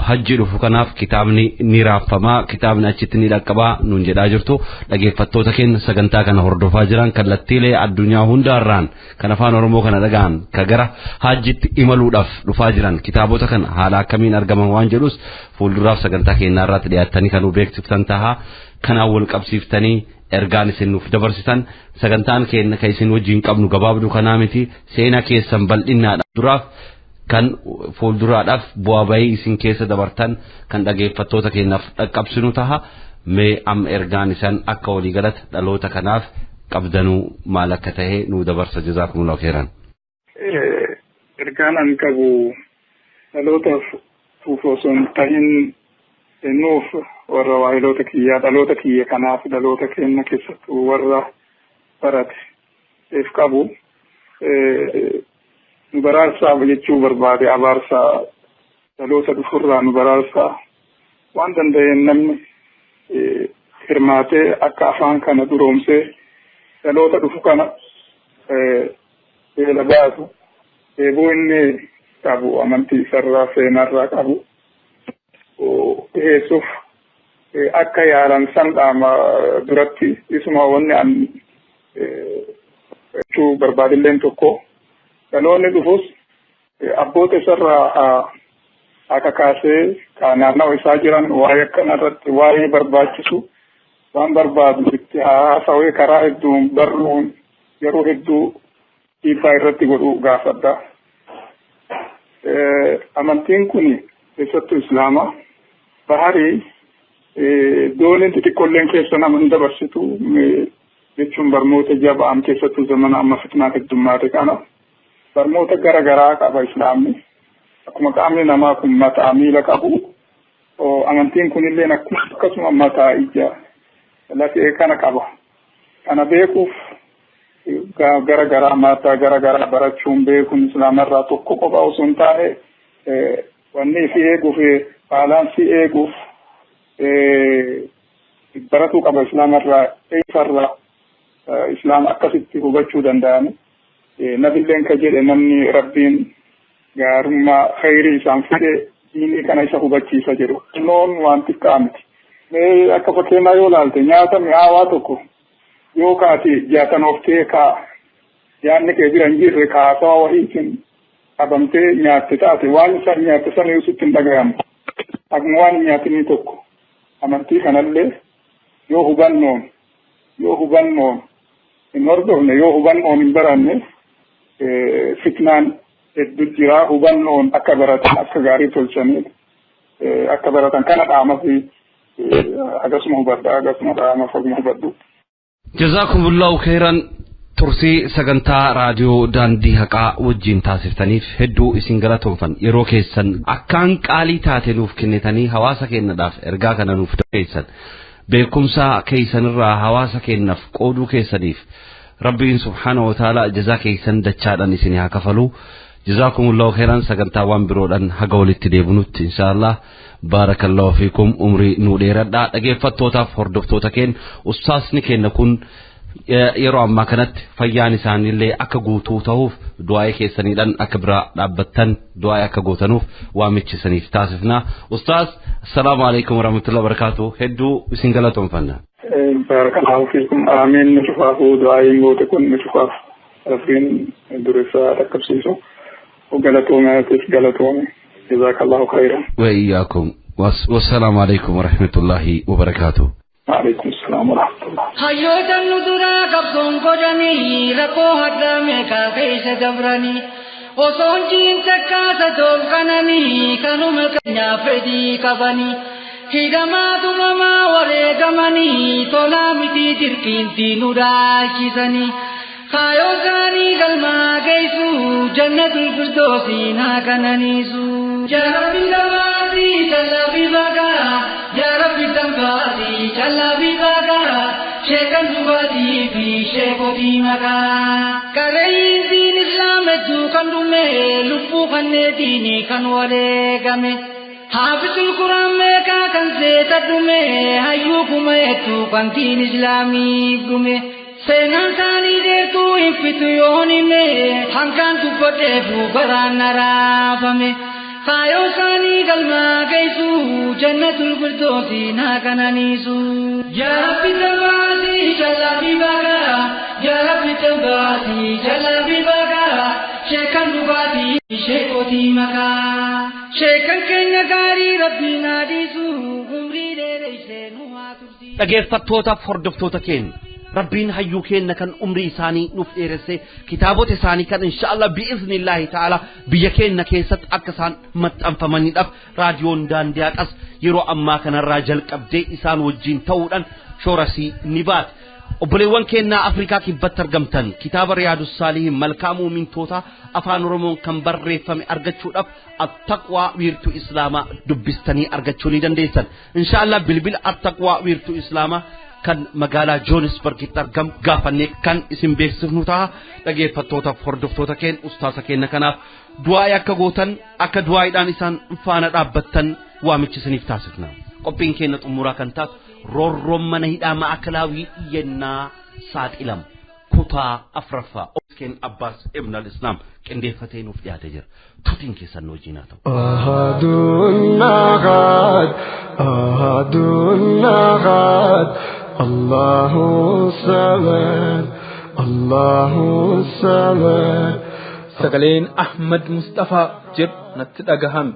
hajji dhufu kanaaf kitaabni ni raaffamaa kitaabni achitti ni dhaqqabaa nuun jedhaa jirtu dhaggeeffattoota keenya sagantaa kana hordofaa jiran kallattiilee addunyaa hundaarraan kan afaan Oromoo kana dhaga'an ka gara hajjitti imaluudhaaf dhufaa jiran kitaabota kana haala akkamiin argaman waan jedhus fuulduraaf sagantaa keenyaa irratti dhiyaattanii kan nu beeksiftan tahaa kanaan wal qabsiiftanii ergaan isin nuuf dabarsitan sagantaan keenya kan isin wajjin qabnu gabaabduu kanaa miti seenaa keessan bal'innaadha duraaf kan fuulduraadhaaf bu'aa bahii isin keessa dabartan kan dhaggeeffattoota keenyaaf dhaqqabsinu taha mee amma ergaan isaan akka waliigalatti dhaloota kanaaf qabdanuu maal akka tahe nuu dabarsa jazaakumullahu khairan. Ergaan an qabu dhalootaaf osoo hin tahin nuuf warra waayiloota kiyyaa dhaloota kiyya kanaaf dhaloota keenya keessattuu warra barate if qabu nu baraarsaaf jechuu barbaade abaarsaa dhaloota dhufurraa nu baraarsaa waan danda'een namni hirmaatee akka afaan kana duroomsee dhaloota dhufu kana beela baasu dheebuu inni qabu amantii isarraa seenarraa qabu dhiheessuuf akka yaalan san dhaama duratti isuma wanni an jechuu barbaadilleen tokko dhaloonni dhufus abboota isarraa akka kaasee ka naannawa isaa jiran waa'ee akkanarratti waa'ee barbaachisu waan barbaadu itti haasawee karaa hedduun barruun yeroo hedduu dhiibbaa irratti godhu gaafadha. Amantiin kun keessattuu Islaama baharii dooniin xixiqqoolleen keessa nama hin dabarsitu jechuun barnoota jabaan keessattuu zamana amma fitnaa heddummaate kana barnoota gara garaa qaba Islaamni. Akkuma qaamni namaa kun mataa miila qabu amantiin kunillee akkasuma mataa ija lafee kana qaba. Kana beekuuf Gara garaa maataa gara garaa barachuun beekuun islaamarraa tokko qofa osoo hin taane, wanni fi eeguuf, baalaansii eeguuf baratuu qaba islaamarraa, ifarraa islaama akkasitti hubachuu danda'ani. Nabilleen ka jedhe, namni rabbiin gaarummaa khayrii isaan fedhe diinii kana isa hubachiisa jedhu. Noon waan xiqqaa miti. Mee akka fakkeenyaa yoo laalte, nyaata mi'aawaa tokko yoo kaati jaatanooftee kaa yaadni kee bira hin jirre, kaasawa wahiitiin qabamtee nyaatte taate, waan isaan nyaatte sana yoo sitti hin dhagahamu. Akkuma waan hin nyaatinii tokko amantii kanallee yoo hubannoon hin hordofne, yoo hubannoon hin baranne, fitnaan hedduu jira. Hubannoon akka baratan, akka gaarii tolchanii akka baratan kana dhaama fi akkasuma hubadha, akkasuma dhaama, akkasuma hubadhu. Jazaakumullahu khairan. Tursii sagantaa raadiyoo Daandii Haqaa wajjin taasiftaniif hedduu isin galatoomfan. Yeroo keessan akkaan qaalii taate nuuf kennitanii hawaasa keenyadhaaf ergaa kana nuuf keessan, beekumsa keessanirraa hawaasa keenyaaf qooduu keessaniif rabbiin subhaanahu wa ta'ala jazaa keessan dachaadhaan isin haa kafalu. Jazaakumullahu khairan. Sagantaawwan biroodhaan haga walitti deebinutti, inshaallah, baarakallahu fiikum, umrii nuu dheeradhaa. Dhageeffattootaaf hordoftoota keenya, ustaasni keenya kun yeroo ammaa kanatti fayyaan isaaniillee akka guutuu ta'uuf du'aa'ee keessaniidhaan akka biraa dhaabbattan, du'aa'ee akka gootanuuf waamichisaniif taasifna. Ustaas, assalaamu alaikum warahmatullahi wabarakatuh. Hedduu isin galatoomfanna. Baarakallahu fiikum. Amiin, nu cufaafuu du'aa'iin goote kun nu cufaaf rabbiin dureessaa dhaqqabsiisu. Galatoome, atis galatoome. Jazaakallahu khairan. وإياكم، والسلام عليكم ورحمة الله وبركاته. وعليكم السلام ورحمة الله. Hayyoota nu duraa qabsoon godhanii, rakkoo hadhaa meeqaa keessa dabranii, osoo hin takkaasa tolkananii, kanuma keenyaaf fedhii qabanii, hidhamaa tumamaa wareegamanii, tolaa miti dirqiinti nu dhaalchisanii, kaayoo isaanii galmaa geessu, jannatul firdoosiin haa kananiisu. Yaa Rabbi lamaatii callaa bagaa, yaa Rabbi tanfaatii callaa bagaa, sheekan dhugaatii fi sheekotii maqaa. Qareeyyiin diin islaam hedduu kan dhume, lubbuu kanneetiini kan wareegame. Haafisul Quraan meeqaa kan seeta dhume, hayyuu kuma hedduu kan diin islaamiif dhume. Seenaan isaanii dheertuu hin fitu yoon hime, hankaan dubbadheefu garaan na raafame. Kaayoo isaanii galmaa geessu, jannatul firdoosiin haa kananiisu. Yaa Rabbi tabaasii jallaa bagaa, yaa Rabbi tabaasii jallaa bagaa, sheekan dhugaatii sheekotii maqaa. Sheekan keenya gaarii rabbiin haa dhiisu, umrii dheereessee nu haa tursiisu. Dhageeffattootaaf hordoftoota keenya, rabbiin hayyuu keenya kan umrii isaanii nuuf dheeresse, kitaabota isaanii kan inshaallah bi'iznillaahi ta'ala biyya keenya keessatti akka isaan maxxanfamaniidhaaf raadiyoon Daandii Haqas yeroo ammaa kanarraa jalqabdee isaan wajjin ta'uudhaan shoorasii ni baate. Obboleewwan keenyaa Afrikaa Kibbatti argamtan, kitaaba Riyaadus Saalihin malkaa muumintootaa afaan Oromoon kan barreeffame argachuudhaaf Attaqwaa wiirtuu Islaamaa dubbistanii argachuu ni dandeessan. Inshaallah bilbila Attaqwaa wiirtuu Islaamaa kan magaalaa Joonisbargitti argamu gaafannee kan isin beeksifnu ta'a. Dhageeffattootaaf hordoftoota keenya, ustaasa keenya kanaaf du'aa'ii akka gootan, akka du'aa'iidhaan isaan faana dhaabbattan waamicha isiniif taasifna. Qophiin keenya xumuraa kan taatu roorroon mana hidhaa ma'akalaawii yennaa saaxilamu kutaa afraffaa Keen Abbaas Ibn al-Islaam qindeeffatee nuuf dhiyaatee jira. Tutiin keessan nu wajjin haa ta'u. أحد أحد أحد أحد، الله الصمد، الله الصمد. Sagaleen Ahmad Mustafaa jedhu natti dhagahame.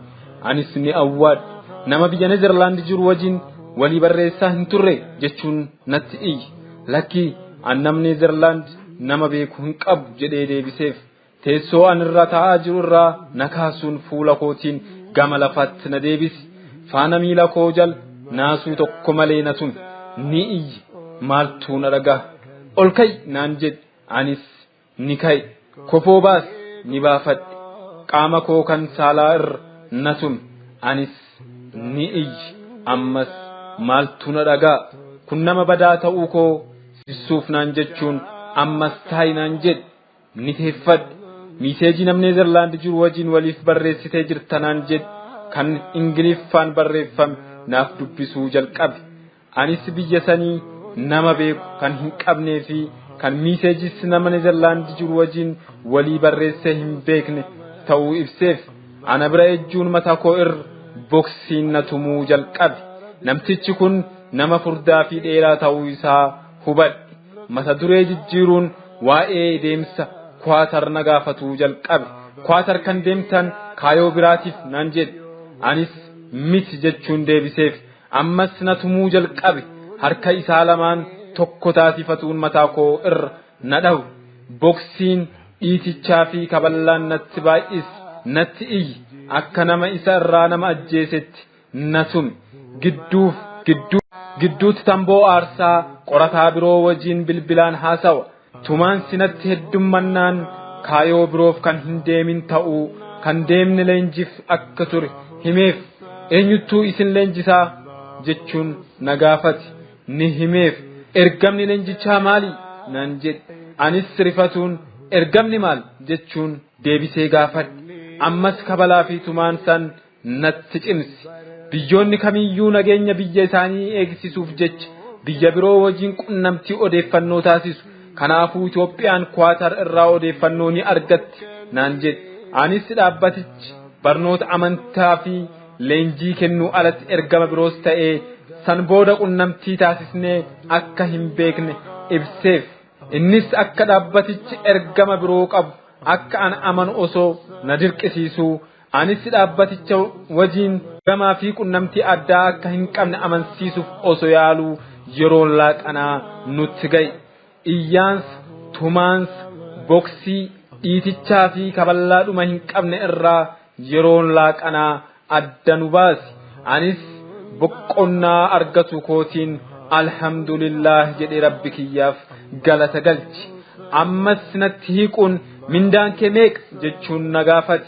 Anis ni awwaadhe. Nama biyya Nezerlaand jiru wajjin walii barreessaa hin turre jechuun natti iyye. Lakkii, an namni Nezerlaand nama beeku hin qabu jedhee deebiseef. Teessoo an irra taa'aa jiru irraa na kaasuun fuula kootiin gama lafaatti na deebisi. Faana miila koo jala naasuu tokko malee na tume. Ni iyye, maaltu na dhaga'a? Ol ka'i naan jedhe, anis ni ka'e. Kofoo baas, ni baafadhe. Qaama koo kan saalaa irra na tume, anis ni iyye. Ammas maaltu na dhaga'a? Kun nama badaa ta'uu koo ibsuuf naan jechuun Ammas taa'i naan jedhe. Ni teeffadhe. Miiseejii namni Neezerlaand jiru wajjin waliif barreessitee jirta naan jedhe. Kan Ingiliffaan barreeffame naaf dubbisuu jalqabe. Anis biyya sanii nama beeku kan hin qabnee fi kan miiseejis nama Neezerlaand jiru wajjin walii barreessee hin beekne ta'uu ibseef. Ana bira ejjuun mataa koo irra boksiin na tumuu jalqabe. Namtichi kun nama furdaa fi dheeraa ta'uu isaa hubadhe. Mata duree jijjiiruun waa'ee deemsa Kwaatar na gaafatuu jalqabe. Kwaatar kan deemtan kaayoo biraatiif naan jedhe. Anis miti jechuun deebiseef. Ammas na tumuu jalqabe. Harka isaa lamaan tokko taasifatuun mataa koo irra na dhawe. Boksiin dhiitichaa fi kaballaan natti baay'is natti iyyi. Akka nama isa irraa nama ajjeesetti na tume. Gidduutti tamboo aarsaa qorataa biroo wajjin bilbilaan haasawa. Tumaan sinatti heddummannaan kaayoo biroof kan hin deemin ta'uu kan deemne leenjiif akka ture himeef. Eenyuttuu isin leenjisaa jechuun na gaafate. Ni himeef. Ergamni leenjichaa maali naan jedhe. Anis rifatuun ergamni maal jechuun deebisee gaafadhe. Ammas kabalaa fi tumaan san natti cimsi. Biyyoonni kamiyyuu nageenya biyya isaanii eegsisuuf jecha biyya biroo wajjin qunnamtii odeeffannoo taasisu. Kanaafuu Itoophiyaan Kwaatar irraa odeeffannoo ni argatti naan jedhe. Anis dhaabbatichi barnoota amantaa fi leenjii kennuu alatti ergama biroos ta'ee san booda qunnamtii taasisnee akka hin beekne ibseef. Innis akka dhaabbatichi ergama biroo qabu akka an amanu osoo na dirqisiisuu anis dhaabbaticha wajjin gamaa fi qunnamtii addaa akka hin qabne amansiisuuf osoo yaaluu yeroon laaqanaa nutti ga'e. Iyyaansa, tumaansa, boksii, dhiitichaa fi kaballaadhuma hin qabne irraa yeroon laaqanaa adda nu baasi. Anis boqonnaa argatu kootiin alhamdulillah jedhee rabbi kiyyaaf galata galchi. Ammas natti hiiquun mindaan kee meeqa jechuun na gaafate.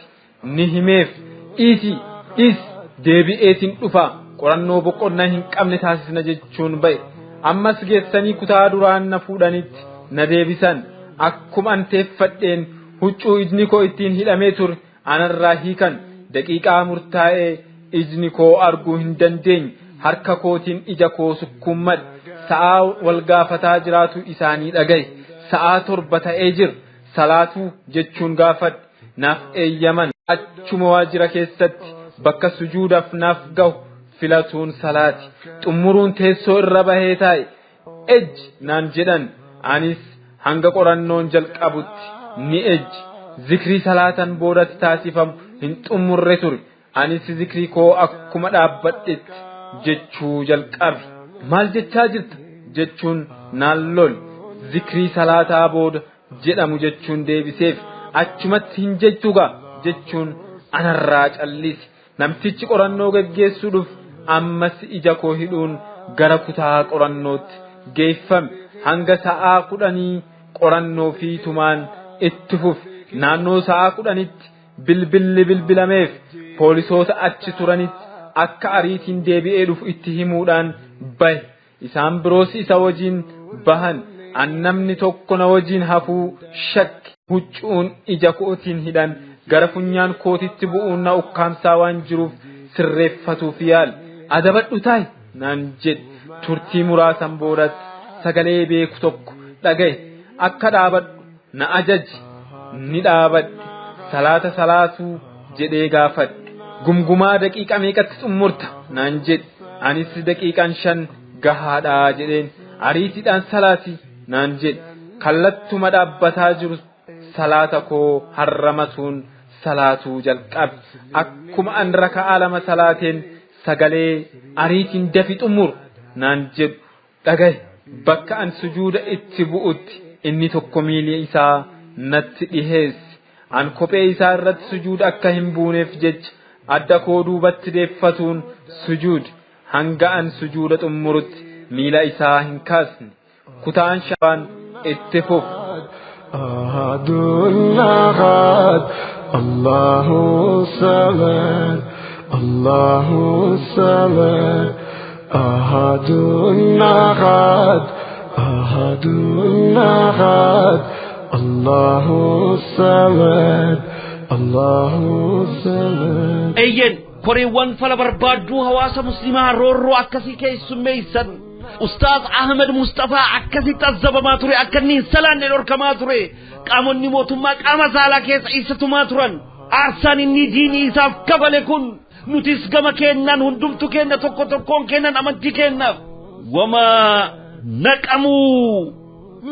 Ni himeef. Dhiisi dhiis deebi'eetiin dhufa qorannoo boqonnaa hin qabne taasisna jechuun ba'e. Ammas geessanii kutaa duraan na fuudhanitti na deebisan. Akkuma an teeffadheen huccuu ijni koo ittiin hidhamee ture anarraa hiikan. Daqiiqaa murtaa'ee ijni koo arguu hin dandeenye. Harka kootiin ija koo sukkuummadhe. Sa'aa wal gaafataa jiraatu isaanii dhagaye. Sa'aa 7 ta'ee jira. Salaatuu jechuun gaafadhe. Naaf eeyyaman. Achuma waajjira keessatti bakka sujuudaaf naaf gahu filatuun salaati. Xumuruun teessoo irra bahee taa'e. Ejji naan jedhan. Anis hanga qorannoon jalqabutti ni ejji. Zikrii salaatan boodatti taasifamu hin xumurre ture. Anis zikrii koo akkuma dhaabbadhetti jechuu jalqabe. Maal jechaa jirta jechuun naan lol. Zikrii salaataa booda jedhamu jechuun deebiseef. Achumatti hin jechuugaa jechuun anarraa callise. Namtichi qorannoo geggeessuudhuuf ammas ija koo hidhuun gara kutaa qorannootti geeffame. Hanga sa'aa 10 qorannoo fi tumaan itti fufe. Naannoo sa'aa 10tti bilbilli bilbilameef poolisoota achi turanitti akka ariitiin deebi'ee dhufu itti himuudhaan bahe. Isaan biroos isa wajjin bahan. An namni tokko na wajjin hafuu shakki. Huccuun ija kootiin hidhan gara funyaan kootitti bu'uun na ukkaamsaa waan jiruuf sirreeffatuuf yaal. Adabadhu taa'i naan jedhe. Turtii muraasan boodatti sagalee beeku tokko dhagaye. Akka dhaabadhu na ajaji. Ni dhaabadhe. Salaata salaatuu jedhee gaafadhe. Gumgumaa daqiiqa meeqatti xumurta naan jedhe. Anis daqiiqaan 5 gahaadhaa jedheen. Ariitiidhaan salaati naan jedhe. Kallattuma dhaabbataa jiru salaata koo harramatuun salaatuu jalqabe. Akkuma an raka'aa 2 salaateen sagalee ariitiin dafi xumur naan jedhu dhagaye. Bakka an sujuuda itti bu'utti inni tokko miilli isaa natti dhiheesse. An kophee isaa irratti sujuuda akka hin buuneef jecha adda koo duubatti deeffatuun sujuud. Hanga an sujuuda xumurutti miila isaa hin kaasne. Kutaan shabaan itti fufu. أحد أحد الله الصمد الله الصمد أحد أحد أحد أحد الله الصمد الله الصمد. Eeyyen koreewwan fala barbaadduu hawaasa muslimaa roorroo akkasii keessummeessan Ustaaz Ahmed Mustafaa akkasitti azzabamaa ture, akka inni hin salaanne dhorkamaa ture, qaamonni mootummaa qaama saalaa keessa ibsatumaa turan. Aarsaan inni diinii isaaf kabale kun nutis gama keennan hundumtu keenna tokko tokkoon kennan amantii kennaaf. Wamaa naqamuu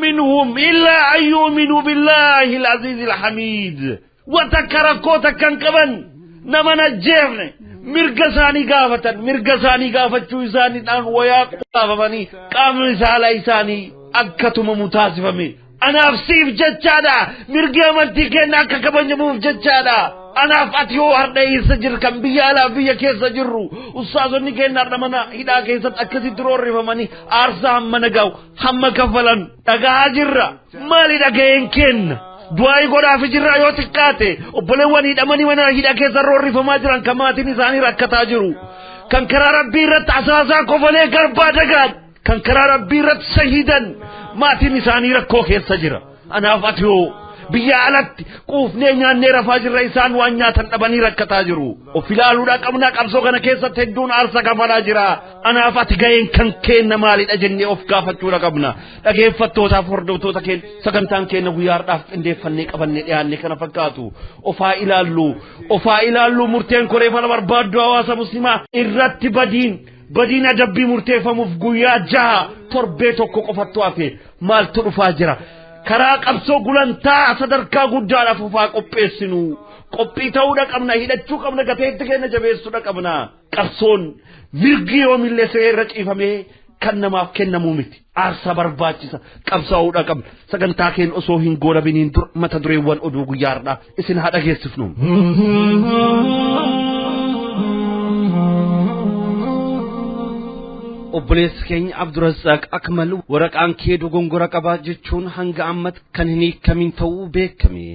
minhum illaa an yu'minuu billaahi al-aziizi al-hamiid. Watakka rakkoo takkan qaban nama najjeefne mirga isaanii gaafatan, mirga isaanii gaafachuu isaaniidhaan wayaa qaafamanii qaamni saalaa isaanii akka tumamu taasifame. Anaaf siif jechaadha, mirgi amantii keenya akka kabajamuuf jechaadha. Anaaf ati yoo har'a eessa jirru kan biyya alaa biyya keessa jirru ustaazonni keenya har'a mana hidhaa keessatti akkasitti roorrifamanii aarsaa hamma nagahu hamma kaffalan dhagahaa jirra. Maali dhaga'een kenna? Du'aayi godhaafi jirra yoo xiqqaate obboleewwan hidhamanii mana hidhaa keessa roorrifamaa jiran kan maatiin isaanii rakkataa jiru. Kan karaa rabbii irratti asaasaa kofalee garbaa dagaan kan karaa rabbii irratti shahiidan maatiin isaanii rakkoo keessa jira. Anaaf ati yoo biyya alatti quufnee nyaannee rafaa jirra isaan waan nyaatan dhabanii rakkataa jiru. Of ilaaluudhaa qabnaa qabsoo kana keessatti hedduun aarsa kafalaa jira. Anaaf ati ga'een kan keenna maalidha jennee of gaafachuudha qabna. Dhageeffattootaaf hordoftoota keenya sagantaan keenya guyyaa har'aaf qindeeffannee qabannee dhiyaanne kana fakkaatu. Ofaa ilaallu, ofaa ilaallu murteen koree fala barbaaddu hawaasa muslimaa irratti badiin adabbii murteeffamuuf guyyaa 6 torbee tokko qofattu hafe maaltu dhufaa jira? Karaa qabsoo gulantaa sadarkaa guddaadhaaf ofaa qopheessinu. Qophii ta'uudha qabna, hidhachuu qabna, gateetti keenya jabeessuudha qabna. Qabsoon mirgi yoomillee seerra ciifamee kan namaaf kennamuu miti. Aarsaa barbaachisa qabsaa'uudha qabna. Sagantaa keenya osoo hin goolabiniin dura mata dureewwan oduu guyyaa har'aa isin haa dhageessifnu. Obboleessi keenya Abdurrazzaaq Akmal waraqaan kee dogongora qabaa jechuun hanga ammatti kan hin hiikamin ta'uu beekame.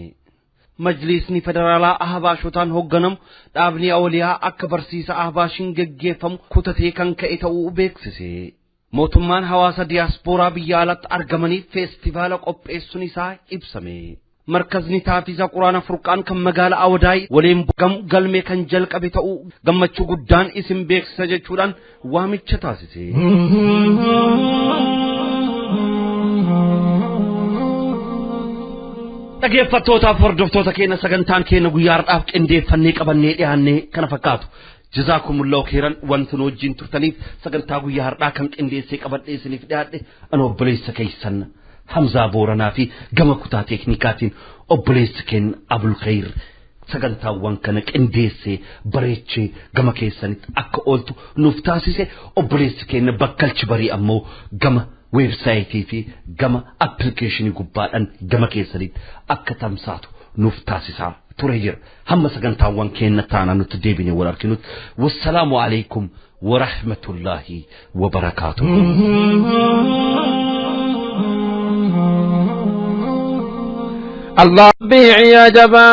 Majlisni federaalaa Ahbaashotaan hoogganamu dhaabni Awliyaa akka barsiisa Ahbaashiin geggeeffamu kutatee kan ka'e ta'uu beeksise. Mootummaan hawaasa diyaaspooraa biyya alatti argamaniif feestivaala qopheessuun isaa ibsame. Markazni taafiza Quraana Furqaan kan magaalaa Awdaay waliin galmee kan jalqabe ta'uu gammachuu guddaan isin beeksisa jechuudhaan waamicha taasise. Dhaggeeffattootaaf hordoftoota keenya sagantaan keenya guyyaa har'aaf qindeeffannee qabannee dhiyaannee kana fakkaatu. Jazaakumullahu khairan wanti nu wajjin turtaniif sagantaa guyyaa har'aa kan qindeessee qabadhee isiniif dhiyaadhe ana obboleessa keessan Hamzaa Booranaa fi gama kutaa teeknikaatiin obboleessi keenya Abul Khayr sagantaawwan kana qindeessee bareechee gama keessanitti akka ooltu nuuf taasise. Obboleessi keenya Bakkalchi Barii ammoo gama weebsaayitii fi gama appilikeeshinii gubbaadhaan gama keessanitti akka tamsaatu nuuf taasisaa ture jira. Hamma sagantaawwan keenya taanaa nutti deebinee wal arginutti wassalaamu alaikum wa rahmatullaahi wa barakaatuh. الله بيع يا جبا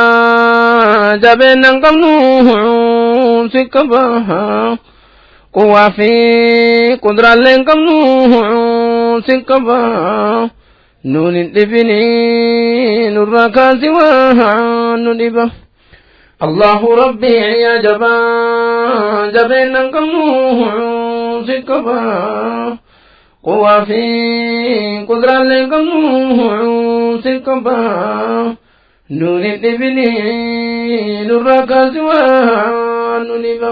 جبنا قمنوه سكبها قوة في قدرة لن قمنوه سكبها نون لبني نركا سواها نلبا الله ربي يا جبا جبنا قمنوه سكبها قوة في قدرة لن قمنوه سكبها نون لبني نركا سواها نلبا.